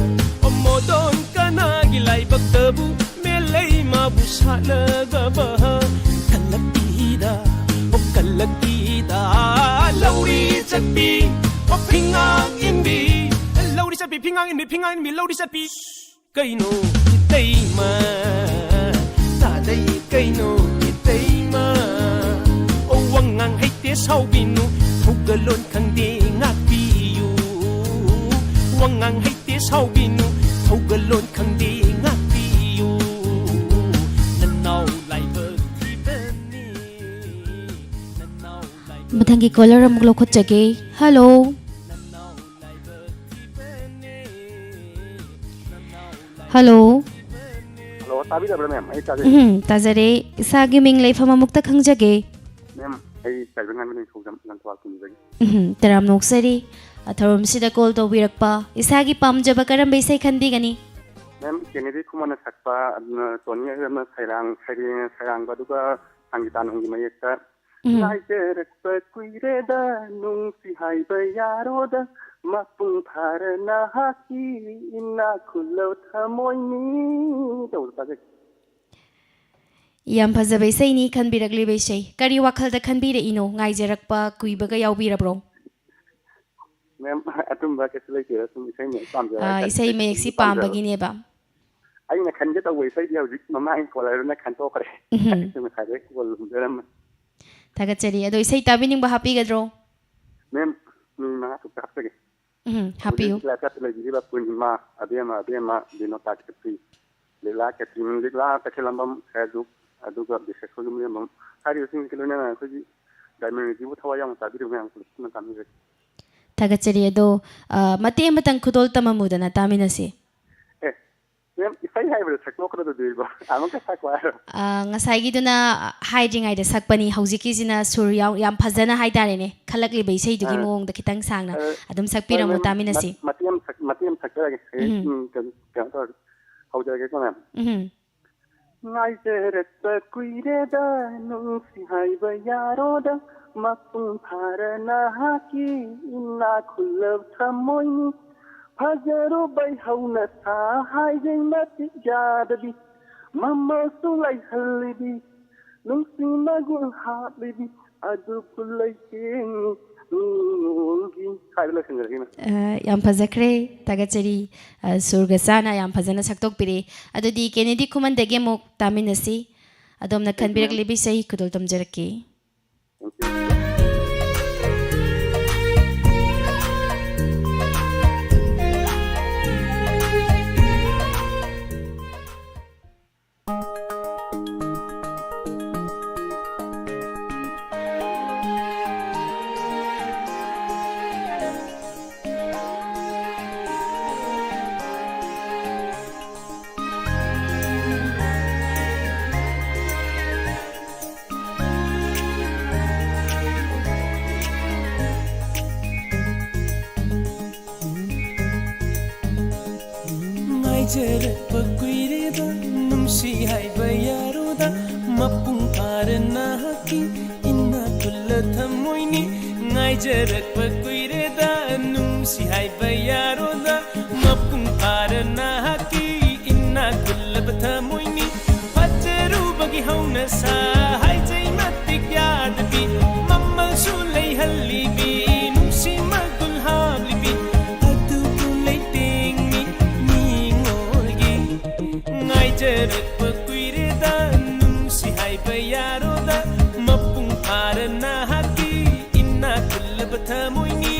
ꯑꯣ ꯃꯣꯗꯣꯟ ꯀꯅꯥꯒꯤ ꯂꯥꯏꯕꯛꯇꯕꯨ ꯃꯦꯂꯩ ꯃꯥꯕꯨ ꯁꯥꯠꯂꯒꯕ ꯀꯜꯂꯛꯏꯗ, ꯑꯣ ꯀꯜꯂꯛꯏꯗ꯫ ꯂꯧꯔꯤ ꯆꯠꯄꯤ, ꯑꯣ ꯐꯤꯉꯥꯡ ꯏꯟꯕꯤ꯫ ꯂꯧꯔꯤ ꯆꯠꯄꯤ, ꯐꯤꯉꯥꯡ ꯏꯟꯕꯤ, ꯐꯤꯉꯥꯡ ꯏꯟꯕꯤ, ꯂꯧꯔꯤ ꯆꯠꯄꯤ꯫ ꯀꯩꯅꯣ ꯏꯇꯩꯃ, ꯇꯥꯗꯩ ꯀꯩꯅꯣ ꯏꯇꯩꯃ꯫ ꯑꯣ ꯋꯥꯉꯥꯡ ꯍꯩꯇꯦ ꯁꯥꯎꯕꯤꯅꯨ, ꯊꯧꯒꯜꯂꯣꯟ ꯈꯪꯗꯦ ꯉꯥꯛꯄꯤꯌꯨ꯫ ꯋꯥꯉꯥꯡ ꯍꯩꯇꯦ ꯁꯥꯎꯕꯤꯅꯨ, ꯊꯧꯒꯜꯂꯣꯟ ꯈꯪꯗꯦ ꯉꯥꯛꯄꯤꯌꯨ꯫ ꯅꯅꯥꯎ ꯂꯥꯏꯕꯛ ꯊꯤꯕꯅꯤ, ꯅꯅꯥꯎ ꯂꯥꯏꯕꯛ ꯃꯊꯪꯒꯤ ꯀꯣꯂꯔ ꯑꯃꯨꯛ ꯂꯧꯈꯠꯆꯒꯦ꯫ ꯍꯜꯂꯣ꯫ ꯍꯜꯂꯣ꯫ ꯍꯜꯂꯣ, ꯇꯥꯕꯤꯔꯕ꯭ꯔꯥ ꯃꯦꯝ? ꯑꯩ ꯇꯥꯖꯩ꯫ ꯎꯝ, ꯇꯥꯖꯔꯦ꯫ ꯏꯁꯥꯒꯤ ꯃꯤꯡ ꯂꯩꯐꯝ ꯑꯃꯨꯛꯇ ꯈꯪꯖꯒꯦ꯫ ꯃꯦꯝ, ꯑꯩ ꯇꯥꯏꯕꯪꯉꯥꯟꯕ ꯅꯤꯡꯊꯧꯖꯝ ꯂꯪꯊꯕꯥꯜ ꯈꯨꯟꯗꯒꯤ꯫ ꯎꯝ, ꯇꯔꯥꯝꯅ ꯑꯣꯛꯆꯔꯤ꯫ ꯑ, ꯊꯧꯔꯝꯁꯤꯗ ꯀꯣꯜ ꯇꯧꯕꯤꯔꯛꯄ꯫ ꯏꯁꯥꯒꯤ ꯄꯥꯝꯖꯕ ꯀꯔꯝꯕ ꯏꯁꯩ ꯈꯟꯕꯤꯒꯅꯤ? ꯃꯦꯝ, ꯀꯦꯅꯦꯗꯤ ꯈꯨꯃꯟꯅ ꯁꯛꯄ, ꯑꯗꯨꯅ ꯇꯣꯅꯤ ꯑꯍꯦꯝꯅ ꯁꯩꯔꯥꯡ-, ꯁꯩꯔꯦꯡ-, ꯁꯩꯔꯥꯡꯕ, ꯑꯗꯨꯒ ꯁꯪꯒꯤꯇꯥꯅꯟꯒꯤ ꯃꯌꯦꯛꯇ ꯎꯝ꯫ ꯉꯥꯏꯖꯔꯛꯄ ꯀꯨꯏꯔꯦꯗ, ꯅꯨꯡꯁꯤ ꯍꯥꯏꯕ ꯌꯥꯔꯣꯗ, ꯃꯄꯨꯡ ꯐꯥꯔ ꯅꯍꯥꯛꯀꯤ ꯏꯅꯥꯛ ꯈꯨꯜꯂꯣ ꯊꯃꯣꯏꯅꯤ ꯇꯧꯕꯗꯣ ꯇꯥꯖꯒꯦ꯫ ꯌꯥꯝ ꯐꯖꯕ ꯏꯁꯩꯅꯤ ꯈꯟꯕꯤꯔꯛꯂꯤꯕ ꯏꯁꯩ꯫ ꯀꯔꯤ ꯋꯥꯈꯜꯗ ꯈꯟꯕꯤꯔꯛꯏꯅꯣ? ꯉꯥꯏꯖꯔꯛꯄ ꯀꯨꯏꯕꯒ ꯌꯥꯎꯕꯤꯔꯕ꯭ꯔꯣ? ꯃꯦꯝ, ꯑꯗꯨꯝꯕ ꯀꯩꯁꯨ ꯂꯩꯇꯦꯗ, ꯁꯨꯝ ꯏꯁꯩ ꯃꯌꯦꯛ ꯄꯥꯝꯖꯕ ꯑꯥ, ꯍꯥꯏꯇꯥꯔꯦ꯫ ꯏꯁꯩ ꯃꯌꯦꯛꯁꯤ ꯄꯥꯝꯖꯕ꯫ ꯄꯥꯝꯕꯒꯤꯅꯦꯕ꯫ ꯑꯩꯅ ꯈꯟꯒꯦ ꯇꯧꯕ ꯏꯁꯩꯗꯤ ꯍꯧꯖꯤꯛ ꯃꯃꯥꯡꯒꯤ ꯀꯣꯂꯔꯗꯨꯅ ꯈꯟꯇꯣꯛꯈ꯭ꯔꯦ꯫ ꯎꯝꯍꯨꯝ꯫ ꯑꯩꯁꯨ ꯉꯁꯥꯏꯗꯩ ꯀꯣꯜ ꯍꯨꯝꯖꯔꯝꯕꯅꯤ꯫ ꯊꯥꯒꯠꯆꯔꯤ꯫ ꯑꯗꯣ ꯏꯁꯩ ꯇꯥꯕꯤꯅꯤꯡꯕ ꯍꯥꯞꯄꯤꯒꯗ꯭ꯔꯣ? ꯃꯦꯝ, ꯃꯤꯅꯤꯠ ꯃꯉꯥ ꯇꯔꯨꯛꯇ ꯍꯥꯞꯆꯒꯦ꯫ ꯎꯝ, ꯍꯥꯞꯄꯤꯌꯨ꯫ ꯍꯧꯖꯤꯛ ꯂꯥꯏꯞ ꯆꯠꯇ ꯂꯩꯕꯤꯔꯤꯕ ꯄꯨꯔꯅꯤꯃꯥ, ꯑꯕꯦꯝꯃ, ꯑꯕꯦꯝꯃ, ꯕꯤꯅꯣꯇꯥ ꯈꯦꯇ꯭ꯔꯤ, ꯂꯤꯛꯂꯥ ꯈꯦꯇ꯭ꯔꯤ, ꯂꯤꯛꯂꯥ ꯀꯩꯊꯦꯜꯂꯝꯕꯝ ꯁꯌꯥꯖꯨꯛ, ꯑꯗꯨꯒ ꯕꯤꯁꯦꯁꯣꯔ ꯌꯨꯝꯂꯦꯝꯕꯝ ꯍꯥꯏꯔꯤꯕꯁꯤꯡꯁꯤ ꯂꯣꯏꯅꯅ ꯑꯩꯈꯣꯏꯒꯤ ꯗꯥꯏꯃꯟ ꯔꯦꯗꯤꯑꯣꯕꯨ ꯊꯋꯥꯏ ꯌꯥꯎꯅ ꯇꯥꯕꯤꯔꯤꯕ ꯃꯌꯥꯝ ꯄꯨꯂꯞ ꯄꯨꯟꯅ ꯇꯥꯕꯤꯔꯒꯦ꯫ ꯊꯥꯒꯠꯆꯔꯤ꯫ ꯑꯗꯣ, ꯑ, ꯃꯇꯦꯛ ꯑꯃꯇꯪ ꯈꯨꯗꯣꯜ ꯇꯝꯃꯝꯃꯨꯗꯅ ꯇꯥꯃꯤꯟꯅꯁꯤ꯫ ꯑꯦ, ꯃꯦꯝ, ꯏꯁꯩ ꯍꯥꯏꯕꯗ ꯁꯛꯇꯣꯛꯀꯗꯧꯗꯣꯏꯕ? ꯑꯃꯨꯛꯀ ꯁꯛꯄ ꯍꯥꯏꯔꯣ? ꯑ, ꯉꯁꯥꯏꯒꯤꯗꯨꯅ ꯍꯥꯏꯗ꯭ꯔꯤꯉꯩꯗ ꯁꯛꯄꯅꯤ, ꯍꯧꯖꯤꯛꯀꯤꯁꯤꯅ ꯁꯨꯔ ꯌꯥꯎ-, ꯌꯥꯝ ꯐꯖꯅ ꯍꯥꯏꯇꯥꯔꯦꯅꯦ, ꯈꯜꯂꯛꯂꯤꯕ ꯏꯁꯩꯗꯨꯒꯤ ꯑꯥ꯫ ꯃꯑꯣꯡꯗ ꯈꯤꯇꯪ ꯁꯥꯡꯅ ꯑꯥ, ꯑꯗꯨꯝ ꯍꯣꯏ, ꯁꯛꯄꯤꯔꯝꯃꯨ, ꯃꯦꯝ, ꯇꯥꯃꯤꯟꯅꯁꯤ꯫ ꯃꯠ-, ꯃꯇꯦꯛ ꯑꯃ ꯁꯛ-, ꯃꯇꯦꯛ ꯑꯃ ꯁꯛꯆꯔꯒꯦ꯫ ꯍꯌꯦꯡ, ꯎꯝ꯫ ꯎꯝ, ꯀꯩꯅꯣ, ꯀꯩꯅꯣ ꯇꯧꯔꯒꯦ꯫ ꯍꯧꯖꯔꯒꯦꯀꯣ, ꯃꯦꯝ꯫ ꯎꯝ꯫ ꯉꯥꯏꯖꯔꯛꯄ ꯀꯨꯏꯔꯦꯗ ꯅꯨꯡꯁꯤ ꯍꯥꯏꯕ ꯌꯥꯔꯣꯗ, ꯃꯄꯨꯡ ꯐꯥꯔ ꯅꯍꯥꯛꯀꯤ ꯏꯅꯥꯛ ꯈꯨꯜꯂꯕ ꯊꯃꯣꯏꯅꯤ꯫ ꯐꯖꯔꯨꯕꯩ ꯍꯧꯅꯁꯥ ꯍꯥꯏꯖꯩ ꯃꯇꯤꯛ ꯌꯥꯗꯕꯤ, ꯃꯃꯜꯁꯨ ꯂꯩꯍꯜꯂꯤꯕꯤ, ꯅꯨꯡꯁꯤ ꯃꯒꯨꯟ ꯍꯥꯞꯂꯤꯕꯤ, ꯑꯗꯨꯕꯨ ꯂꯩꯇꯦꯡꯉꯤ ꯃꯤꯉꯣꯟꯒꯤ꯫ ꯁ꯭ꯋꯥꯏꯗ ꯂꯣꯏꯁꯤꯟꯖꯔꯒꯦ, ꯃꯦꯝ꯫ ꯑ, ꯌꯥꯝ ꯐꯖꯈ꯭ꯔꯦ, ꯊꯥꯒꯠꯆꯔꯤ꯫ ꯑ, ꯁꯨꯔꯒ ꯆꯥꯅ ꯌꯥꯝ ꯐꯖꯅ ꯁꯛꯇꯣꯛꯄꯤꯔꯦ꯫ ꯑꯗꯨꯗꯤ ꯀꯦꯅꯦꯗꯤ ꯈꯨꯃꯟꯗꯒꯤ ꯑꯃꯨꯛ ꯇꯥꯃꯤꯟꯅꯁꯤ꯫ ꯑꯗꯣꯝꯅ ꯊꯦꯡꯀ꯭ꯌꯨ, ꯃꯦꯝ꯫ ꯈꯟꯕꯤꯔꯛꯂꯤꯕ ꯏꯁꯩ ꯈꯨꯗꯣꯜ ꯇꯝꯖꯔꯛꯀꯦ꯫ ꯊꯦꯡꯀ꯭ꯌꯨ꯫ ꯉꯥꯏꯖꯔꯛꯄ ꯀꯨꯏꯔꯦꯗ ꯅꯨꯡꯁꯤ ꯍꯥꯏꯕ ꯌꯥꯔꯣꯗ, ꯃꯄꯨꯡ ꯐꯥꯔ ꯅꯍꯥꯛꯀꯤ ꯏꯅꯥꯛ ꯈꯨꯜꯂ ꯊꯝꯃꯣꯏꯅꯤ꯫ ꯉꯥꯏꯖꯔꯛꯄ ꯀꯨꯏꯔꯦꯗ ꯅꯨꯡꯁꯤ ꯍꯥꯏꯕ ꯌꯥꯔꯣꯗ, ꯃꯄꯨꯡ ꯐꯥꯔ ꯅꯍꯥꯛꯀꯤ ꯏꯅꯥꯛ ꯈꯨꯜꯂꯕ ꯊꯃꯣꯏꯅꯤ꯫ ꯐꯖꯔꯨꯕꯒꯤ ꯍꯧꯅꯁꯥ ꯍꯥꯏꯖꯩ ꯃꯇꯤꯛ ꯌꯥꯗꯕꯤ, ꯃꯃꯜꯁꯨ ꯂꯩꯍꯜꯂꯤꯕꯤ, ꯅꯨꯡꯁꯤ ꯃꯒꯨꯟ ꯍꯥꯞꯂꯤꯕꯤ, ꯑꯗꯨꯕꯨ ꯂꯩꯇꯦꯡꯅꯤ ꯃꯤꯉꯣꯜꯒꯤ꯫ ꯉꯥꯏꯖꯔꯛꯄ ꯀꯨꯏꯔꯦꯗ ꯅꯨꯡꯁꯤ ꯍꯥꯏꯕ ꯌꯥꯔꯣꯗ, ꯃꯄꯨꯡ ꯐꯥꯔ ꯅꯍꯥꯛꯀꯤ ꯏꯅꯥꯛ ꯈꯨꯜꯂꯕ ꯊꯃꯣꯏꯅꯤ꯫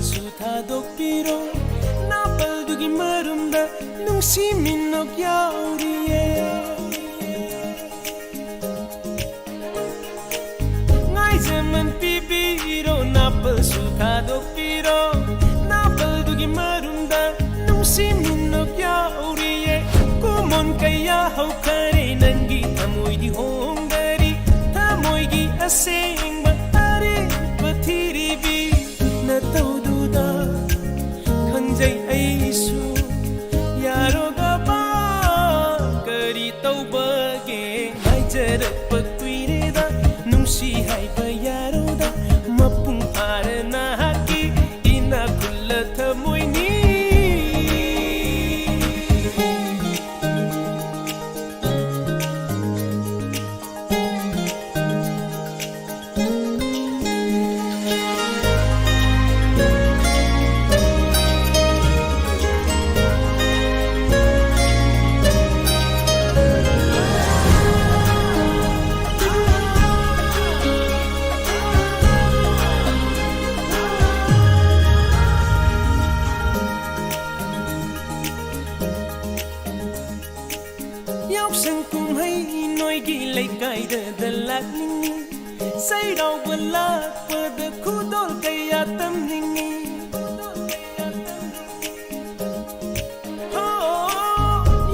ꯁꯨ ꯊꯥꯗꯣꯛꯄꯤꯔꯣ, ꯅꯥꯄꯜꯗꯨꯒꯤ ꯃꯔꯨꯝꯗ ꯅꯨꯡꯁꯤ ꯃꯤꯅꯣꯛ ꯌꯥꯎꯔꯤꯌꯦ꯫ ꯉꯥꯏꯖꯃꯟ ꯄꯤꯕꯤꯔꯣ, ꯅꯥꯄꯜꯁꯨ ꯊꯥꯗꯣꯛꯄꯤꯔꯣ, ꯅꯥꯄꯜꯗꯨꯒꯤ ꯃꯔꯨꯝꯗ ꯅꯨꯡꯁꯤ ꯃꯤꯅꯣꯛ ꯌꯥꯎꯔꯤꯌꯦ꯫ ꯀꯨꯃꯣꯟ ꯀꯌꯥ ꯍꯧꯈꯔꯦ, ꯅꯪꯒꯤ ꯊꯃꯣꯏꯗꯤ ꯍꯣꯡꯗꯔꯤ, ꯊꯃꯣꯏꯒꯤ ꯑꯁꯦꯡꯕ ꯑꯔꯦꯝꯕ ꯊꯤꯔꯤꯕꯤ ꯅꯇꯧꯗꯨꯗ ꯈꯪꯖꯩ ꯑꯩꯁꯨ꯫ ꯌꯥꯔꯣꯒꯕ ꯀꯔꯤ ꯇꯧꯕꯒꯦ? ꯉꯥꯏꯖꯔꯛꯄ ꯀꯨꯏꯔꯦꯗ, ꯅꯨꯡꯁꯤ ꯍꯥꯏꯕ ꯌꯥꯔꯣꯗ, ꯃꯄꯨꯡ ꯐꯥꯔ ꯅꯍꯥꯛꯀꯤ ꯏꯅꯥꯛ ꯈꯨꯜꯂ ꯊꯃꯣꯏꯅꯤ꯫ ꯌꯥꯎꯁꯪ ꯀꯨꯝꯍꯩ ꯅꯣꯏꯒꯤ ꯂꯩꯀꯥꯏꯗ ꯂꯥꯛꯅꯤꯡꯉꯤ, ꯆꯩꯔꯥꯎꯕ ꯂꯥꯛꯄꯗ ꯈꯨꯗꯣꯜ ꯀꯌꯥ ꯇꯝꯅꯤꯡꯉꯤ꯫ ꯍꯣ,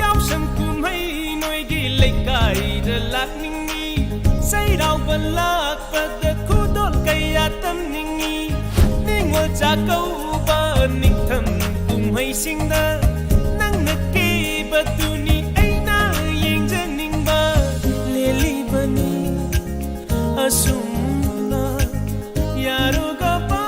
ꯌꯥꯎꯁꯪ ꯀꯨꯝꯍꯩ ꯅꯣꯏꯒꯤ ꯂꯩꯀꯥꯏꯗ ꯂꯥꯛꯅꯤꯡꯉꯤ, ꯆꯩꯔꯥꯎꯕ ꯂꯥꯛꯄꯗ ꯈꯨꯗꯣꯜ ꯀꯌꯥ ꯇꯝꯅꯤꯡꯉꯤ꯫ ꯅꯤꯉꯣꯜ ꯆꯥꯛꯀꯧꯕ, ꯅꯤꯡꯊꯝ ꯀꯨꯝꯍꯩꯁꯤꯡꯗ ꯅꯪꯅ ꯀꯦꯕꯗꯨꯅꯤ ꯑꯩꯅ ꯌꯦꯡꯖꯅꯤꯡꯕ꯫ ꯂꯦꯜꯂꯤꯕꯅꯤ ꯑꯁꯨꯝꯅ ꯌꯥꯔꯣꯒꯕ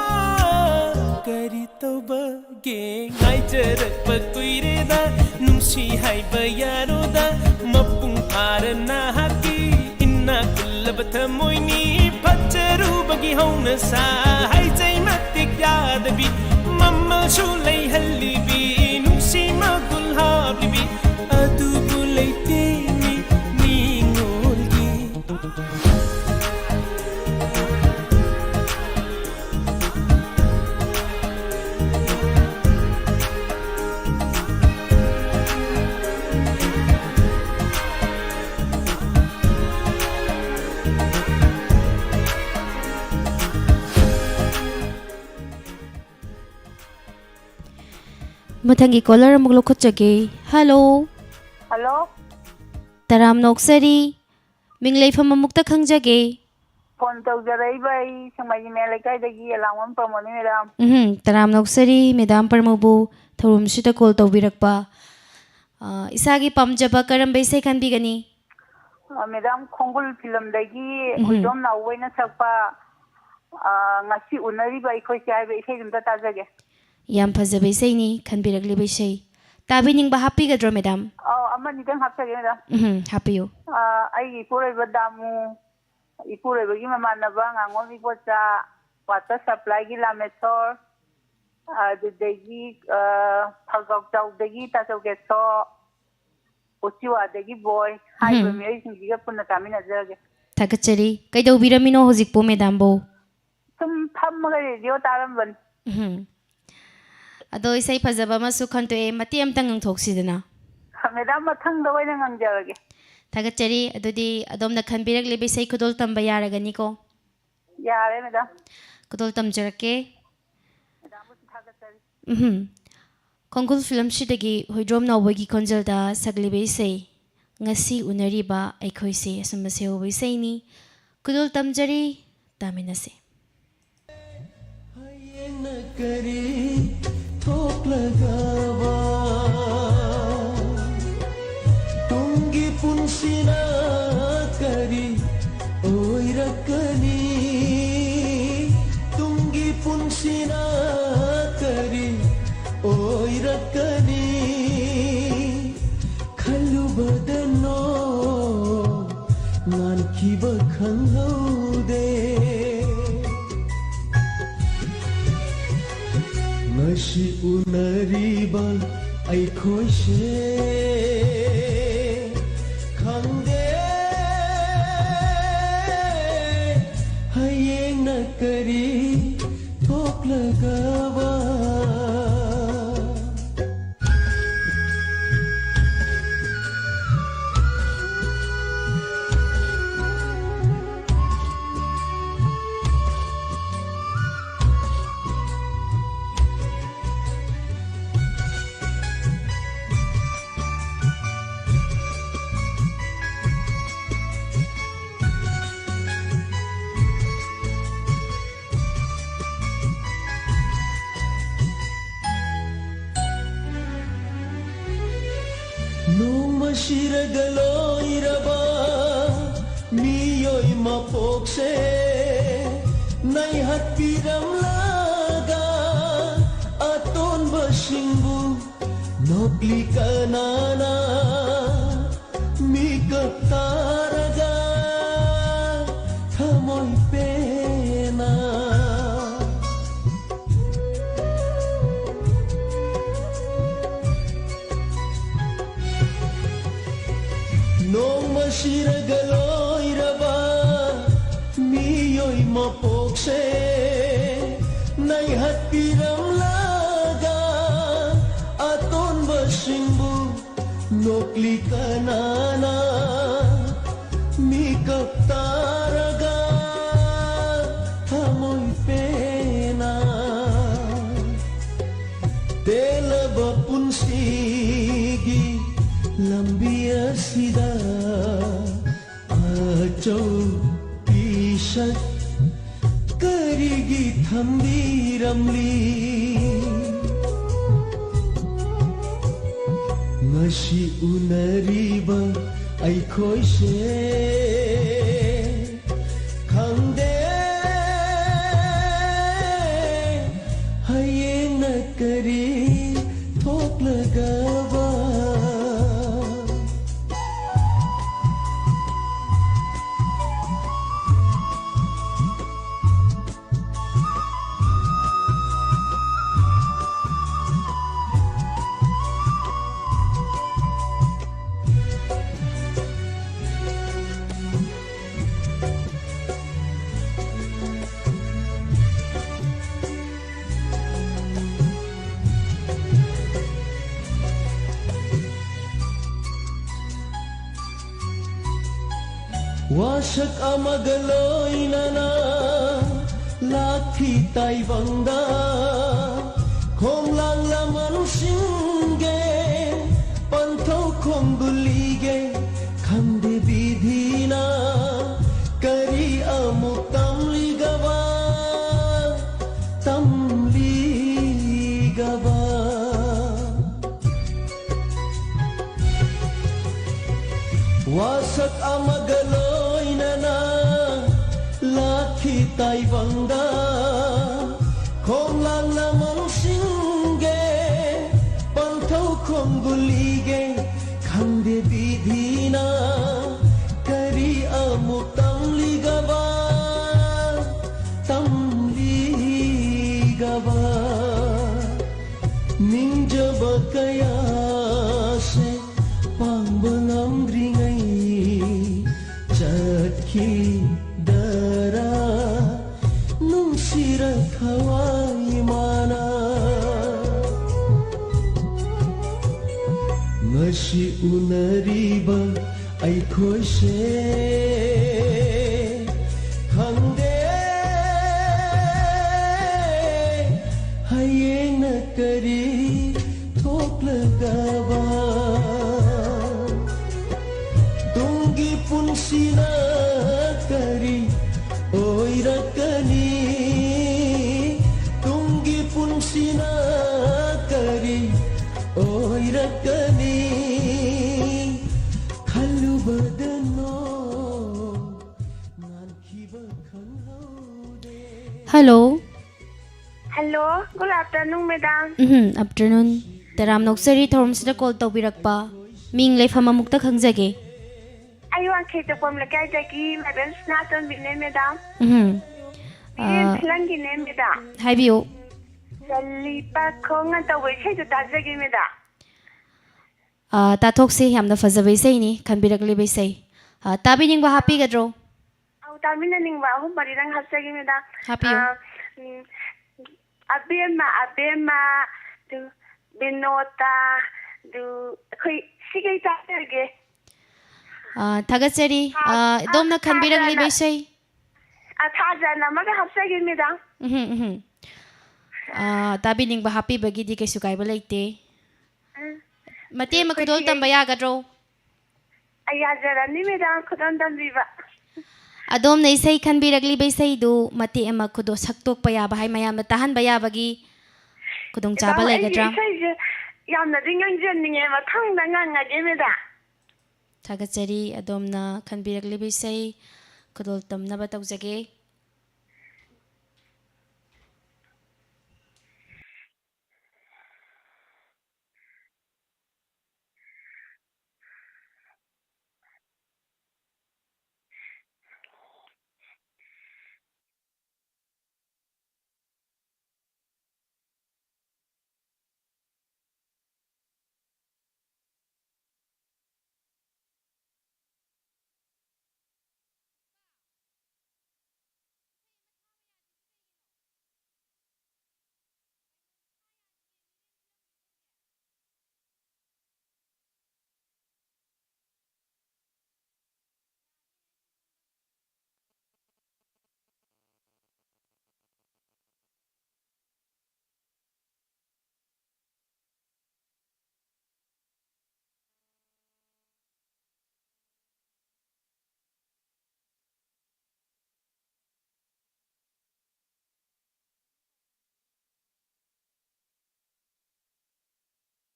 ꯀꯔꯤ ꯇꯧꯕꯒꯦ? ꯉꯥꯏꯖꯔꯛꯄ ꯀꯨꯏꯔꯦꯗ, ꯅꯨꯡꯁꯤ ꯍꯥꯏꯕ ꯌꯥꯔꯣꯗ, ꯃꯄꯨꯡ ꯐꯥꯔ ꯅꯍꯥꯛꯀꯤ ꯏꯅꯥꯛ ꯈꯨꯜꯂꯕ ꯊꯃꯣꯏꯅꯤ꯫ ꯐꯠꯖꯔꯨꯕꯒꯤ ꯍꯧꯅꯁꯥ ꯍꯥꯏꯖꯩ ꯃꯇꯤꯛ ꯌꯥꯗꯕꯤ, ꯃꯃꯜꯁꯨ ꯂꯩꯍꯜꯂꯤꯕꯤ, ꯅꯨꯡꯁꯤ ꯃꯒꯨꯜ ꯍꯥꯞꯂꯤꯕꯤ, ꯑꯗꯨꯕꯨ ꯂꯩꯇꯦ ꯃꯤ ꯅꯤꯉꯣꯜꯒꯤ꯫ ꯃꯊꯪꯒꯤ ꯀꯣꯂꯔ ꯑꯃꯨꯛ ꯂꯧꯈꯠꯆꯒꯦ꯫ ꯍꯜꯂꯣ꯫ ꯍꯜꯂꯣ꯫ ꯇꯔꯥꯝꯅ ꯑꯣꯛꯆꯔꯤ꯫ ꯃꯤꯡ ꯂꯩꯐꯝ ꯑꯃꯨꯛꯇ ꯈꯪꯖꯒꯦ꯫ ꯐꯣꯟ ꯇꯧꯖꯔꯛꯏꯕ ꯑꯩ ꯁꯦꯛꯃꯥꯏ ꯃꯌꯥꯏ ꯂꯩꯀꯥꯏꯗꯒꯤ ꯑꯦꯂꯥꯡꯕꯝ ꯄ꯭ꯔꯃꯣꯗꯅꯤ ꯃꯦꯗꯥꯝ꯫ ꯎꯝ, ꯇꯔꯥꯝꯅ ꯑꯣꯛꯆꯔꯤ ꯃꯦꯗꯥꯝ ꯄ꯭ꯔꯃꯣꯕꯨ ꯊꯧꯔꯝꯁꯤꯗ ꯀꯣꯜ ꯇꯧꯕꯤꯔꯛꯄ꯫ ꯑ, ꯏꯁꯥꯒꯤ ꯄꯥꯝꯖꯕ ꯀꯔꯝꯕ ꯏꯁꯩ ꯈꯟꯕꯤꯒꯅꯤ? ꯑ, ꯃꯦꯗꯥꯝ, ꯈꯣꯡꯒꯨꯜ ꯐꯤꯂꯝꯗꯒꯤ ꯎꯝ꯫ ꯍꯨꯏꯗ꯭ꯔꯣꯝ ꯅꯥꯎꯕꯣꯏꯅ ꯁꯛꯄ, ꯑ, ꯉꯁꯤ ꯎꯅꯔꯤꯕ ꯑꯩꯈꯣꯏꯁꯦ ꯍꯥꯏꯕ ꯏꯁꯩꯗꯨ ꯑꯝꯇ ꯇꯥꯖꯒꯦ꯫ ꯌꯥꯝ ꯐꯖꯕ ꯏꯁꯩꯅꯤ, ꯈꯟꯕꯤꯔꯛꯂꯤꯕ ꯏꯁꯩ꯫ ꯇꯥꯕꯤꯅꯤꯡꯕ ꯍꯥꯞꯄꯤꯒꯗ꯭ꯔꯣ ꯃꯦꯗꯥꯝ? ꯑꯧ, ꯑꯃꯅꯤꯗꯪ ꯍꯥꯞꯆꯒꯦ ꯃꯦꯗꯥꯝ꯫ ꯎꯝ, ꯍꯥꯞꯄꯤꯌꯨ꯫ ꯑ, ꯑꯩꯒꯤ ꯏꯄꯨꯔꯣꯏꯕ ꯗꯥꯃꯨ, ꯏꯄꯨꯔꯣꯏꯕꯒꯤ ꯃꯃꯥꯟꯅꯕ ꯉꯥꯉꯣꯝ ꯏꯕꯣꯆꯥ, ꯋꯥꯇꯔ ꯁꯄ꯭ꯂꯥꯏꯒꯤ ꯂꯥꯃꯦꯁꯣꯔ, ꯑꯗꯨꯗꯒꯤ, ꯑ, ꯐꯒꯥꯎꯆꯥꯎꯗꯒꯤ ꯇꯥꯆꯧ ꯒꯦꯁꯣ, ꯎꯆꯤꯋꯥꯗꯒꯤ ꯕꯣꯏ ꯍꯥꯏꯔꯤꯕ ꯎꯝ꯫ ꯃꯤꯑꯣꯏꯁꯤꯡꯁꯤꯒ ꯄꯨꯟꯅ ꯇꯥꯃꯤꯟꯅꯖꯔꯒꯦ꯫ ꯊꯥꯒꯠꯆꯔꯤ꯫ ꯀꯩꯗꯧꯕꯤꯔꯝꯃꯤꯅꯣ ꯍꯧꯖꯤꯛꯄꯨ ꯃꯦꯗꯥꯝꯕꯨ? ꯁꯨꯝ ꯐꯝꯃꯒ ꯔꯦꯗꯤꯑꯣ ꯇꯥꯔꯝꯕꯅꯤ꯫ ꯎꯝ꯫ ꯑꯗꯣ ꯏꯁꯩ ꯐꯖꯕ ꯑꯃꯁꯨ ꯈꯟꯇꯣꯛꯑꯦ, ꯃꯇꯦꯛ ꯑꯃꯇꯪ ꯉꯪꯊꯣꯛꯁꯤꯗꯅ꯫ ꯃꯦꯗꯥꯝ, ꯃꯊꯪꯗ ꯑꯣꯏꯅ ꯉꯪꯖꯔꯒꯦ꯫ ꯊꯥꯒꯠꯆꯔꯤ꯫ ꯑꯗꯨꯗꯤ ꯑꯗꯣꯝꯅ ꯈꯟꯕꯤꯔꯛꯂꯤꯕ ꯏꯁꯩ ꯈꯨꯗꯣꯜ ꯇꯝꯕ ꯌꯥꯔꯒꯅꯤꯀꯣ? ꯌꯥꯔꯦ ꯃꯦꯗꯥꯝ꯫ ꯈꯨꯗꯣꯜ ꯇꯝꯖꯔꯛꯀꯦ꯫ ꯃꯦꯗꯥꯝꯕꯨꯁꯨ ꯊꯥꯒꯠꯆꯔꯤ꯫ ꯎꯝ꯫ ꯈꯣꯡꯒꯨꯜ ꯐꯤꯂꯝꯁꯤꯗꯒꯤ ꯍꯨꯏꯗ꯭ꯔꯣꯝ ꯅꯥꯎꯕꯣꯏꯒꯤ ꯈꯣꯟꯖꯦꯜꯗ ꯁꯛꯂꯤꯕ ꯏꯁꯩ ꯉꯁꯤ ꯎꯅꯔꯤꯕ ꯑꯩꯈꯣꯏꯁꯦ ꯑꯁꯨꯝꯕ ꯁꯦꯍꯧꯕ ꯏꯁꯩꯅꯤ꯫ ꯈꯨꯗꯣꯜ ꯇꯝꯖꯔꯤ, ꯇꯥꯃꯤꯟꯅꯁꯤ꯫ ꯍꯌꯦꯡꯅ ꯀꯔꯤ ꯊꯣꯛꯂꯒꯕ? ꯇꯨꯡꯒꯤ ꯄꯨꯟꯁꯤꯅ ꯀꯔꯤ ꯑꯣꯏꯔꯛꯀꯅꯤ? ꯇꯨꯡꯒꯤ ꯄꯨꯟꯁꯤꯅ ꯀꯔꯤ ꯑꯣꯏꯔꯛꯀꯅꯤ? ꯈꯜꯂꯨꯕꯗ ꯅꯣꯡ ꯉꯥꯟꯈꯤꯕ ꯈꯪꯍꯧꯗꯦ꯫ ꯉꯁꯤ ꯎꯅꯔꯤꯕ ꯑꯩꯈꯣꯏꯁꯦ ꯈꯪꯗꯦ ꯍꯌꯦꯡꯅ ꯀꯔꯤ ꯊꯣꯛꯂꯒꯕ꯫ ꯁꯤꯔꯒ ꯂꯣꯏꯔꯕ ꯃꯤꯑꯣꯏ ꯃꯄꯣꯛꯁꯦ ꯅꯩꯍꯠꯄꯤꯔꯝꯂꯒ ꯑꯇꯣꯟꯕꯁꯤꯡꯕꯨ ꯅꯣꯛꯂꯤ ꯀꯅꯥꯅ ꯃꯤꯀꯞ ꯇꯥꯔꯒ ꯊꯃꯣꯏ ꯄꯦꯟꯅ ꯅꯣꯡꯃ ꯁꯤꯔꯒ ꯂꯣꯏꯔꯕ ꯃꯤꯑꯣꯏ ꯃꯄꯣꯛꯁꯦ ꯅꯩꯍꯠꯄꯤꯔꯝꯂꯒ ꯑꯇꯣꯟꯕꯁꯤꯡꯕꯨ ꯅꯣꯛꯂꯤ ꯀꯅꯥꯅ ꯃꯤꯀꯞ ꯇꯥꯔꯒ ꯊꯃꯣꯏ ꯄꯦꯟꯅ ꯇꯦꯜꯂꯕ ꯄꯨꯟꯁꯤꯒꯤ ꯂꯝꯕꯤ ꯑꯁꯤꯗ ꯑꯆꯧ ꯄꯤꯁꯛ ꯀꯔꯤꯒꯤ ꯊꯝꯕꯤꯔꯝꯂꯤ? ꯉꯁꯤ ꯎꯅꯔꯤꯕ ꯑꯩꯈꯣꯏꯁꯦ ꯈꯪꯗꯦ ꯍꯌꯦꯡꯅ ꯀꯔꯤ ꯊꯣꯛꯂꯒꯕ꯫ ꯋꯥꯁꯛ ꯑꯃꯒ ꯂꯣꯏꯅꯅ ꯂꯥꯛꯈꯤ ꯇꯥꯏꯕꯪꯗ꯫ ꯈꯣꯡꯂꯥꯡ ꯂꯃꯟꯁꯤꯡꯒꯤ ꯄꯟꯊꯧ ꯈꯣꯡꯒꯨꯜꯂꯤꯒꯦ ꯈꯪꯗꯦ ꯕꯤꯙꯤꯅ ꯀꯔꯤ ꯑꯃꯨꯛ ꯇꯝꯂꯤꯒꯕ, ꯇꯝꯂꯤꯒꯕ꯫ ꯁꯛ ꯑꯃꯒ ꯂꯣꯏꯅꯅ ꯂꯥꯛꯈꯤ ꯇꯥꯏꯕꯪꯗ꯫ ꯈꯣꯡꯂꯥꯡꯅ ꯃꯪꯁꯤꯡꯒꯦ, ꯄꯟꯊꯧ ꯈꯣꯡꯒꯨꯜꯂꯤꯒꯦ, ꯈꯪꯗꯦ ꯕꯤꯙꯤꯅ ꯀꯔꯤ ꯑꯃꯨꯛ ꯇꯝꯂꯤꯒꯕ, ꯇꯝꯂꯤꯒꯕ꯫ ꯅꯤꯡꯖꯕ ꯀꯌꯥꯁꯦ ꯄꯥꯡꯕ ꯉꯝꯗ꯭ꯔꯤꯉꯩ ꯆꯠꯈꯤꯗꯔꯥ, ꯅꯨꯡꯁꯤꯔ ꯊꯋꯥꯏ ꯃꯥꯅ꯫ ꯉꯁꯤ ꯎꯅꯔꯤꯕ ꯑꯩꯈꯣꯏꯁꯦ ꯈꯪꯗꯦ ꯍꯌꯦꯡꯅ ꯀꯔꯤ ꯊꯣꯛꯂꯒꯕ꯫ ꯇꯨꯡꯒꯤ ꯄꯨꯟꯁꯤꯅ ꯀꯔꯤ ꯑꯣꯏꯔꯛꯀꯅꯤ? ꯇꯨꯡꯒꯤ ꯄꯨꯟꯁꯤꯅ ꯀꯔꯤ ꯑꯣꯏꯔꯛꯀꯅꯤ? ꯈꯜꯂꯨꯕꯗ ꯅꯣꯛ ꯉꯥꯟꯈꯤꯕ ꯈꯪꯍꯧꯗꯦ꯫ Hello꯫ Hello, good afternoon, madam꯫ ꯎꯝ, afternoon꯫ ꯇꯔꯥꯝꯅ ꯑꯣꯛꯆꯔꯤ ꯊꯧꯔꯝꯁꯤꯗ call ꯇꯧꯕꯤꯔꯛꯄ꯫ ꯃꯤꯡ ꯂꯩꯐꯝ ꯑꯃꯨꯛꯇ ꯈꯪꯖꯒꯦ꯫ ꯑꯩ ꯋꯥꯡꯈꯩ ꯇꯣꯛꯄꯝ ꯂꯩꯀꯥꯏꯗꯒꯤ ꯃꯥꯏꯕꯝ ꯁꯅꯥꯇꯣꯝꯕꯤꯅꯦ, madam꯫ ꯎꯝ꯫ ꯕꯤꯔꯦꯟ ꯑꯥ, ꯐꯤꯂꯝꯒꯤꯅꯦ, madam꯫ ꯍꯥꯏꯕꯤꯌꯨ꯫ ꯆꯜꯂꯤ ꯄꯥꯈꯣꯡ ꯇꯧꯕ ꯏꯁꯩꯗꯣ ꯇꯥꯖꯒꯦ, madam꯫ ꯑꯥ, ꯇꯥꯊꯣꯛꯁꯤ, ꯌꯥꯝꯅ ꯐꯖꯕ ꯏꯁꯩꯅꯤ, ꯈꯟꯕꯤꯔꯛꯂꯤꯕ ꯏꯁꯩ꯫ ꯑꯥ, ꯇꯥꯕꯤꯅꯤꯡꯕ ꯍꯥꯞꯄꯤꯒꯗ꯭ꯔꯣ? ꯑꯧ, ꯇꯥꯃꯤꯟꯅꯅꯤꯡꯕ ꯑꯍꯨꯝ ꯃꯔꯤꯗꯪ ꯍꯥꯞꯆꯒꯦ, madam꯫ ꯍꯥꯞꯄꯤꯌꯨ꯫ ꯑꯥ, ꯎꯝ, ꯑꯕꯦꯝꯃ, ꯑꯕꯦꯝꯃ, ꯑꯗꯨ, ꯕꯤꯅꯣꯇꯥ, ꯑꯗꯨ, ꯑꯩꯈꯣꯏ ꯁꯤꯈꯩ ꯇꯥꯖꯔꯒꯦ꯫ ꯑꯥ, ꯊꯥꯒꯠꯆꯔꯤ꯫ ꯑꯥ, ꯑꯥ, ꯑꯗꯣꯝꯅ ꯑꯥ, ꯈꯟꯕꯤꯔꯛꯂꯤꯕ ꯊꯥꯖꯅ-, ꯏꯁꯩ? ꯑꯥ, ꯊꯥꯖꯅ ꯑꯃꯒ ꯍꯥꯞꯆꯒꯦ, madam꯫ ꯎꯝꯍꯨꯝ, ꯎꯝꯍꯨꯝ꯫ ꯑꯥ, ꯇꯥꯕꯤꯅꯤꯡꯕ ꯍꯥꯞꯄꯤꯕꯒꯤꯗꯤ ꯀꯩꯁꯨ ꯀꯥꯏꯕ ꯂꯩꯇꯦ꯫ ꯎꯝ꯫ ꯃꯇꯦꯛ ꯑꯃ ꯑꯩꯈꯣꯏ ꯈꯨꯗꯣꯜ ꯁꯤꯈꯩ ꯇꯝꯕ ꯌꯥꯒꯗ꯭ꯔꯣ? ꯑꯩ ꯌꯥꯖꯔꯅꯤ, madam, ꯈꯨꯗꯣꯜ ꯇꯝꯕꯤꯕ꯫ ꯑꯗꯣꯝꯅ ꯏꯁꯩ ꯈꯟꯕꯤꯔꯛꯂꯤꯕ ꯏꯁꯩꯗꯨ ꯃꯇꯦꯛ ꯑꯃ ꯈꯨꯗꯣ-, ꯁꯛꯇꯣꯛꯄ ꯌꯥꯕ ꯍꯥꯏ, ꯃꯌꯥꯝꯅ ꯇꯥꯍꯟꯕ ꯌꯥꯕꯒꯤ ꯈꯨꯗꯣꯡꯆꯥꯕ ꯏꯇꯥꯎ, ꯑꯩꯁꯦ ꯂꯩꯒꯗ꯭ꯔꯥ? ꯏꯁꯩꯁꯦ ꯌꯥꯝꯅꯗꯤ ꯉꯪꯖꯅꯤꯡꯉꯦ, ꯃꯊꯪꯗ ꯉꯪꯉꯒꯦ, madam꯫ ꯊꯥꯒꯠꯆꯔꯤ꯫ ꯑꯗꯣꯝꯅ ꯈꯟꯕꯤꯔꯛꯂꯤꯕ ꯏꯁꯩ ꯈꯨꯗꯣꯜ ꯇꯝꯅꯕ ꯇꯧꯖꯒꯦ꯫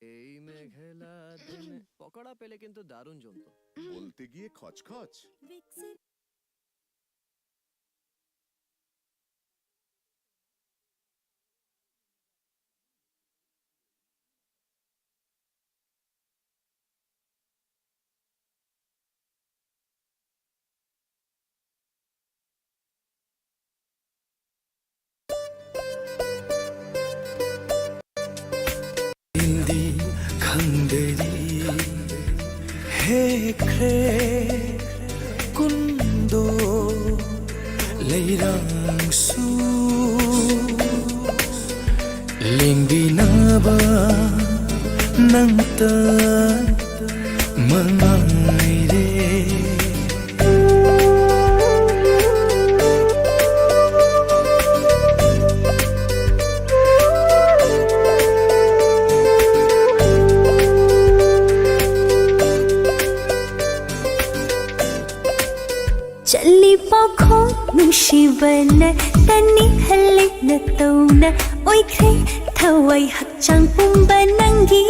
এই মেঘলা দিনে পকোড়া পেলে কিন্তু দারুণ জমতো। বলতে গিয়ে খচখচ। ꯈꯪꯗꯔꯤ ꯍꯦꯛꯈ꯭ꯔꯦ ꯀꯨꯟꯗꯣ ꯂꯩꯔꯥꯡꯁꯨ ꯂꯦꯡꯕꯤꯅꯕ ꯅꯪꯇ ꯃꯉꯥꯏꯔꯦ꯫ ꯆꯠꯂꯤꯕ ꯈꯣꯡ ꯅꯨꯡꯁꯤꯕꯅ ꯇꯅꯤꯍꯜꯂꯤ ꯅꯇꯧꯅ ꯑꯣꯏꯈ꯭ꯔꯦ ꯊꯋꯥꯏ ꯍꯛꯆꯥꯡ ꯄꯨꯝꯕ ꯅꯪꯒꯤ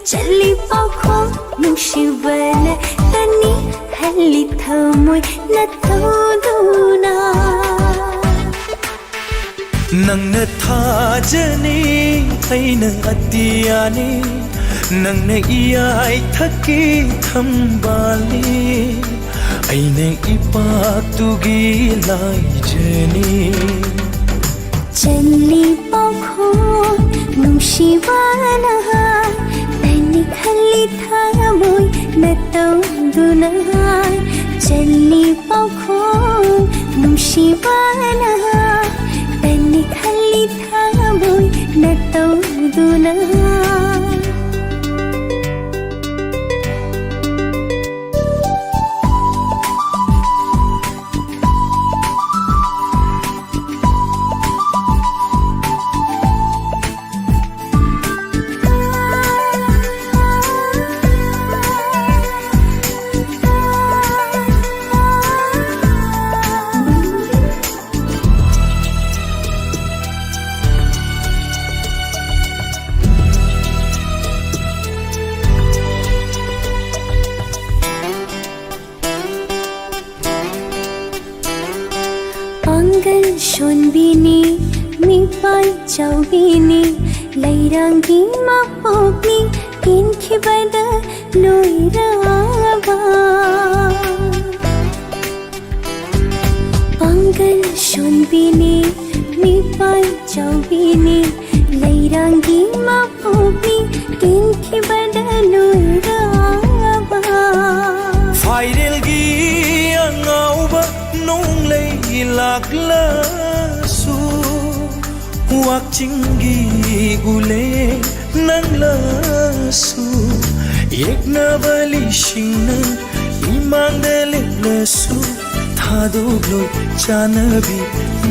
ꯆꯠꯂꯤ ꯄꯥꯎꯈꯣꯡ ꯅꯨꯡꯁꯤꯕꯅ ꯇꯅꯤ ꯍꯜꯂꯤ ꯊꯃꯣꯏ ꯅꯇꯧꯗꯨꯅ꯫ ꯅꯪꯅ ꯊꯥꯖꯅꯤ, ꯑꯩꯅ ꯑꯇꯤꯌꯥꯅꯤ, ꯅꯪꯅ ꯏꯌꯥꯏꯊꯛꯀꯤ ꯊꯝꯕꯥꯜꯅꯤ, ꯑꯩꯅ ꯏꯄꯥꯛꯇꯨꯒꯤ ꯂꯥꯏꯖꯅꯤ꯫ ꯆꯠꯂꯤ ꯄꯥꯎꯈꯣꯡ ꯅꯨꯡꯁꯤꯕꯅ ꯍꯥꯏ, ꯇꯅꯤ ꯈꯜꯂꯤ ꯊꯃꯣꯏ ꯅꯇꯧꯗꯨꯅ ꯍꯥꯏ꯫ ꯆꯠꯂꯤ ꯄꯥꯎꯈꯣꯡ ꯅꯨꯡꯁꯤꯕꯅ ꯍꯥꯏ, ꯇꯅꯤ ꯈꯜꯂꯤ ꯊꯃꯣꯏ ꯅꯇꯧꯗꯨꯅ ꯍꯥꯏ꯫ ꯄꯥꯡꯒꯜ ꯁꯣꯟꯕꯤꯅꯤ, ꯃꯤꯄꯥꯏ ꯆꯥꯎꯕꯤꯅꯤ, ꯂꯩꯔꯥꯡꯒꯤ ꯃꯄꯣꯛꯅꯤ, ꯀꯤꯟꯈꯤꯕꯗ ꯂꯣꯏꯔꯕ꯫ ꯄꯥꯡꯒꯜ ꯁꯣꯟꯕꯤꯅꯤ, ꯃꯤꯄꯥꯏ ꯆꯥꯎꯕꯤꯅꯤ, ꯂꯩꯔꯥꯡꯒꯤ ꯃꯄꯣꯛꯅꯤ, ꯀꯤꯟꯈꯤꯕꯗ ꯂꯣꯏꯔꯕ꯫ ꯐꯥꯏꯔꯦꯜꯒꯤ ꯑꯉꯥꯎꯕ ꯅꯣꯡꯂꯩ ꯂꯥꯛꯂꯁꯨ, ꯋꯥꯛꯆꯤꯡꯒꯤ ꯎꯂꯦ ꯅꯪꯂꯁꯨ, ꯌꯦꯛꯅꯕ ꯂꯤꯁꯤꯡꯅ ꯏꯃꯥꯡꯗ ꯂꯦꯞꯂꯁꯨ, ꯊꯥꯗꯣꯛꯂꯣꯏ ꯆꯥꯅꯕꯤ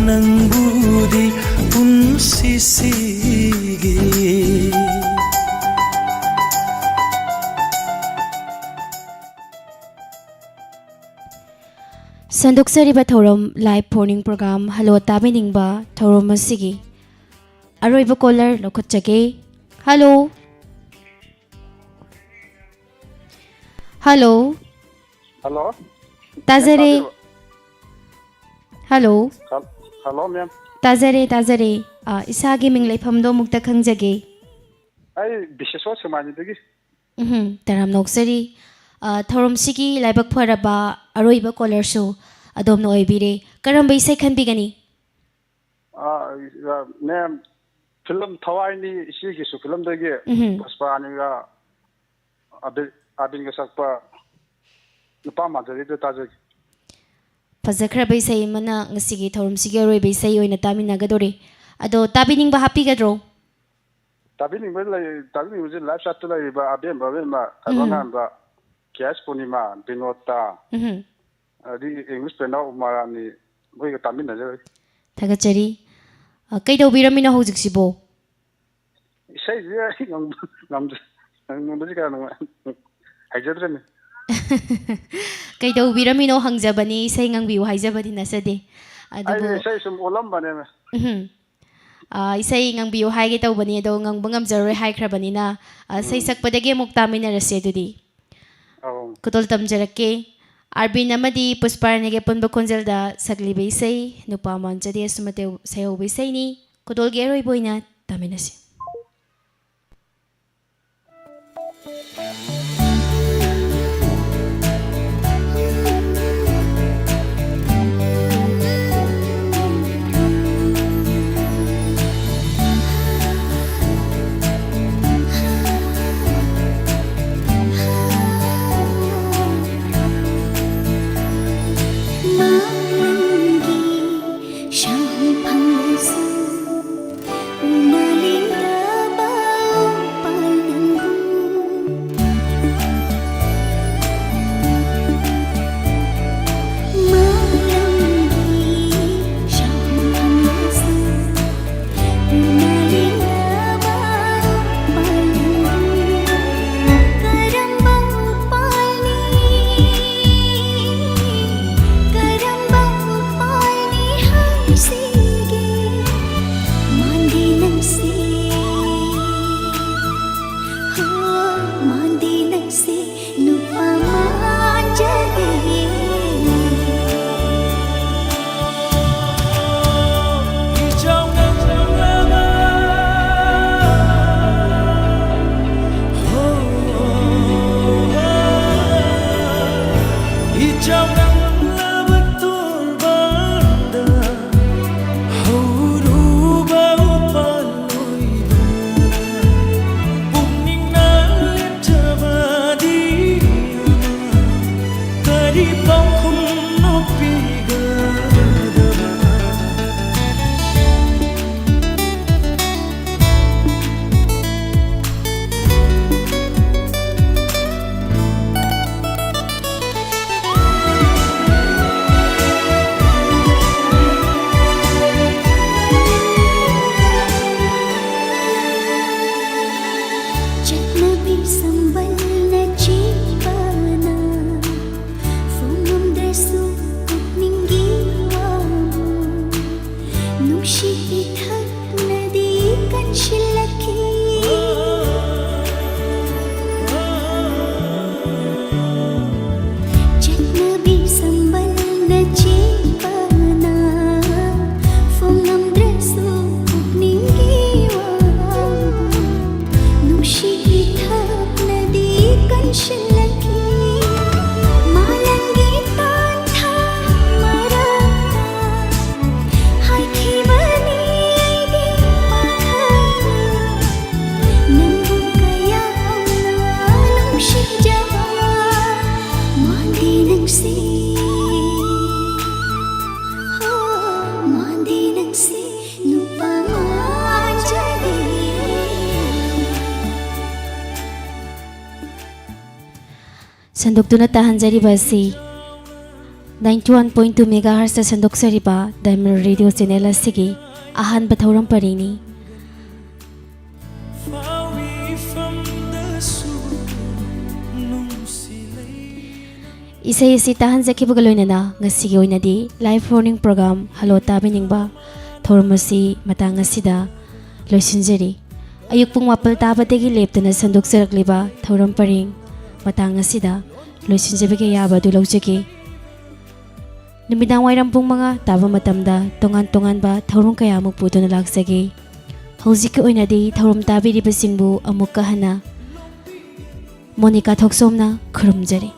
ꯅꯪꯕꯨꯗꯤ ꯄꯨꯟꯁꯤꯁꯤꯒꯤ꯫ ꯁꯟꯗꯣꯛꯆꯔꯤꯕ ꯊꯧꯔꯝ Live Phone-In Program Hello ꯇꯥꯕꯤꯅꯤꯡꯕ ꯊꯧꯔꯝ ꯑꯁꯤꯒꯤ ꯑꯔꯣꯏꯕ caller ꯂꯧꯈꯠꯆꯒꯦ꯫ Hello꯫ ꯍꯜꯂꯣ꯫ ꯍꯜꯂꯣ꯫ ꯇꯥꯖꯔꯦ꯫ ꯇꯥꯕꯤꯔꯕ? ꯍꯜꯂꯣ꯫ Hello-, hello, ma'am. ꯇꯥꯖꯔꯦ, ꯇꯥꯖꯔꯦ꯫ ꯑ, ꯏꯁꯥꯒꯤ ꯃꯤꯡ ꯂꯩꯐꯝꯗꯣ ꯑꯃꯨꯛꯇ ꯈꯪꯖꯒꯦ꯫ ꯑꯩ ꯕꯤꯁꯦꯁꯣꯔ ꯁꯦꯛꯃꯥꯏꯗꯒꯤ꯫ ꯎꯝ, ꯇꯔꯥꯝꯅ ꯑꯣꯛꯆꯔꯤ꯫ ꯑ, ꯊꯧꯔꯝꯁꯤꯒꯤ ꯂꯥꯏꯕꯛ ꯐꯔꯕ ꯑꯔꯣꯏꯕ ꯀꯣꯂꯔꯁꯨ ꯑꯗꯣꯝꯅ ꯑꯣꯏꯕꯤꯔꯦ꯫ ꯀꯔꯝꯕ ꯏꯁꯩ ꯈꯟꯕꯤꯒꯅꯤ? ꯑꯥ, ꯃꯦꯝ, ꯐꯤꯂꯝ ꯊꯋꯥꯏꯅꯤ ꯏꯆꯦꯒꯤꯁꯨ ꯐꯤꯂꯝꯗꯒꯤ ꯎꯝꯍꯨꯝ꯫ ꯄꯨꯁꯄꯥꯅꯤꯒ ꯑꯕꯤ-, ꯑꯥꯕꯤꯟꯒ ꯁꯛꯄ ꯅꯨꯄꯥ ꯃꯥꯟꯖꯔꯤꯗꯨ ꯇꯥꯖꯒꯦ꯫ ꯐꯖꯈ꯭ꯔꯕ ꯏꯁꯩ ꯑꯃꯅ ꯉꯁꯤꯒꯤ ꯊꯧꯔꯝꯁꯤꯒꯤ ꯑꯔꯣꯏꯕ ꯏꯁꯩ ꯑꯣꯏꯅ ꯇꯥꯃꯤꯟꯅꯒꯗꯧꯔꯤ꯫ ꯑꯗꯣ ꯇꯥꯕꯤꯅꯤꯡꯕ ꯍꯥꯞꯄꯤꯒꯗ꯭ꯔꯣ? ꯇꯥꯕꯤꯅꯤꯡꯕ ꯂꯩ, ꯇꯥꯕꯤꯅꯤꯡꯕꯁꯤ ꯂꯥꯏꯐ ꯆꯥꯠꯇ ꯂꯩꯔꯤꯕ ꯑꯕꯦꯝꯕ, ꯑꯕꯦꯝꯃ, ꯊꯥꯏꯕꯪ ꯎꯝ꯫ ꯉꯥꯟꯕ, ꯀꯦ ꯑꯦꯁ ꯄꯨꯔꯅꯤꯃꯥ, ꯕꯤꯅꯣꯗꯇꯥ, ꯎꯝꯍꯨꯝ꯫ ꯑꯗꯒꯤ ꯏꯪꯂꯤꯁ ꯄꯦꯅꯥꯎ ꯎꯃꯥꯔꯥꯅꯤ, ꯃꯈꯣꯏꯒ ꯇꯥꯃꯤꯟꯅꯖꯔꯒꯦ꯫ ꯊꯥꯒꯠꯆꯔꯤ꯫ ꯑ, ꯀꯩꯗꯧꯕꯤꯔꯝꯃꯤꯅꯣ ꯍꯧꯖꯤꯛꯁꯤꯕꯣ? ꯏꯁꯩꯁꯦ ꯑꯩ ꯉꯝ-, ꯉꯝꯖ-, ꯉꯝꯕꯁꯤ ꯀꯌꯥ ꯅꯨꯡꯉꯥꯏ-, ꯍꯩꯖꯗ꯭ꯔꯦꯅꯦ꯫ ꯀꯩꯗꯧꯕꯤꯔꯝꯃꯤꯅꯣ ꯍꯪꯖꯕꯅꯤ, ꯏꯁꯩ ꯉꯪꯕꯤꯌꯨ ꯍꯥꯏꯖꯕꯗꯤ ꯅꯠꯆꯗꯦ꯫ ꯑꯗꯨꯕꯨ ꯑꯩꯗꯤ ꯏꯁꯩ ꯁꯨꯝ ꯑꯣꯜꯂꯝꯕꯅꯦꯃꯦ꯫ ꯎꯝꯍꯨꯝ꯫ ꯑ, ꯏꯁꯩ ꯉꯪꯕꯤꯌꯨ ꯍꯥꯏꯒꯦ ꯇꯧꯕꯅꯤ, ꯑꯗꯣ ꯉꯪꯕ ꯉꯝꯖꯔꯣꯏ ꯍꯥꯏꯈ꯭ꯔꯕꯅꯤꯅ, ꯑ, ꯏꯁꯩ ꯎꯝ꯫ ꯁꯛꯄꯗꯒꯤ ꯑꯃꯨꯛ ꯇꯥꯃꯤꯟꯅꯔꯁꯦ ꯑꯗꯨꯗꯤ꯫ ꯑꯧ꯫ ꯈꯨꯗꯣꯜ ꯇꯝꯖꯔꯛꯀꯦ꯫ ꯑꯥꯔꯕꯤꯟ ꯑꯃꯗꯤ ꯄꯨꯁꯄꯥꯔꯥꯅꯤꯒꯤ ꯑꯄꯨꯟꯕ ꯈꯣꯟꯖꯦꯜꯗ ꯁꯛꯂꯤꯕ ꯏꯁꯩ ꯅꯨꯄꯥ ꯃꯥꯟꯖꯗꯦ ꯑꯁꯨꯝꯅ ꯇꯦ-, ꯁꯩꯍꯧꯕ ꯏꯁꯩꯅꯤ꯫ ꯈꯨꯗꯣꯜꯒꯤ ꯑꯔꯣꯏꯕ ꯑꯣꯏꯅ ꯇꯥꯃꯤꯟꯅꯁꯤ꯫ ꯁꯤꯜꯂꯛꯈꯤ꯫ ꯆꯠꯅꯕꯤ ꯁꯝꯕꯜꯅ ꯆꯦꯟꯕꯅ ꯐꯣꯡꯂꯝꯗ꯭ꯔꯁꯨ ꯄꯨꯛꯅꯤꯡꯒꯤ ꯋꯥ, ꯅꯨꯡꯁꯤ ꯏꯊꯛꯅꯗꯤ ꯀꯟꯁꯤꯜꯂꯛꯈꯤ꯫ ꯃꯥꯂꯪꯒꯤ ꯇꯥꯟꯊꯥ ꯃꯔꯛꯇ ꯍꯥꯏꯈꯤꯕꯅꯤ ꯑꯩꯗꯤ ꯄꯥꯈꯪꯅ ꯅꯪꯕꯨ ꯀꯌꯥꯝꯅ ꯅꯨꯡꯁꯤꯖꯕ꯫ ꯃꯥꯟꯗꯦ ꯅꯪꯁꯤ, ꯍꯣ, ꯃꯥꯟꯗꯦ ꯅꯪꯁꯤ ꯅꯨꯄꯥ ꯃꯥꯟꯖꯔꯦ꯫ ꯁꯟꯗꯣꯛꯇꯨꯅ ꯇꯥꯍꯟꯖꯔꯤꯕ ꯑꯁꯤ ninety one point two megahertzꯇ ꯁꯟꯗꯣꯛꯆꯔꯤꯕ Diamond Radio channel ꯑꯁꯤꯒꯤ ꯑꯍꯥꯟꯕ ꯊꯧꯔꯝ ꯄꯔꯤꯡꯅꯤ꯫ ꯏꯁꯩ ꯑꯁꯤ ꯇꯥꯍꯟꯖꯈꯤꯕꯒ ꯂꯣꯏꯅꯅ ꯉꯁꯤꯒꯤ ꯑꯣꯏꯅꯗꯤ live phone-in program Hello ꯇꯥꯕꯤꯅꯤꯡꯕ ꯊꯧꯔꯝ ꯑꯁꯤ ꯃꯇꯥꯡ ꯑꯁꯤꯗ ꯂꯣꯏꯁꯤꯟꯖꯔꯤ꯫ ꯑꯌꯨꯛ ꯄꯨꯡ ꯃꯥꯄꯜ ꯇꯥꯕꯗꯒꯤ ꯂꯦꯞꯇꯅ ꯁꯟꯗꯣꯛꯆꯔꯛꯂꯤꯕ ꯊꯧꯔꯝ ꯄꯔꯤꯡ ꯃꯇꯥꯡ ꯑꯁꯤꯗ ꯂꯣꯏꯁꯤꯟꯖꯕꯒꯤ ꯑꯌꯥꯕ ꯑꯗꯨ ꯂꯧꯖꯒꯦ꯫ ꯅꯨꯃꯤꯗꯥꯡ ꯋꯥꯏꯔꯝ ꯄꯨꯡ ꯃꯉꯥ ꯇꯥꯕ ꯃꯇꯝꯗ ꯇꯣꯉꯥꯟ ꯇꯣꯉꯥꯟꯕ ꯊꯧꯔꯝ ꯀꯌꯥ ꯑꯃꯨꯛ ꯄꯨꯗꯨꯅ ꯂꯥꯛꯆꯒꯦ꯫ ꯍꯧꯖꯤꯛꯀꯤ ꯑꯣꯏꯅꯗꯤ ꯊꯧꯔꯝ ꯇꯥꯕꯤꯔꯤꯕꯁꯤꯡꯕꯨ ꯑꯃꯨꯛꯀ ꯍꯟꯅ ꯃꯣꯅꯤꯀꯥ ꯊꯣꯛꯆꯣꯝꯅ ꯈꯨꯔꯨꯝꯖꯔꯤ꯫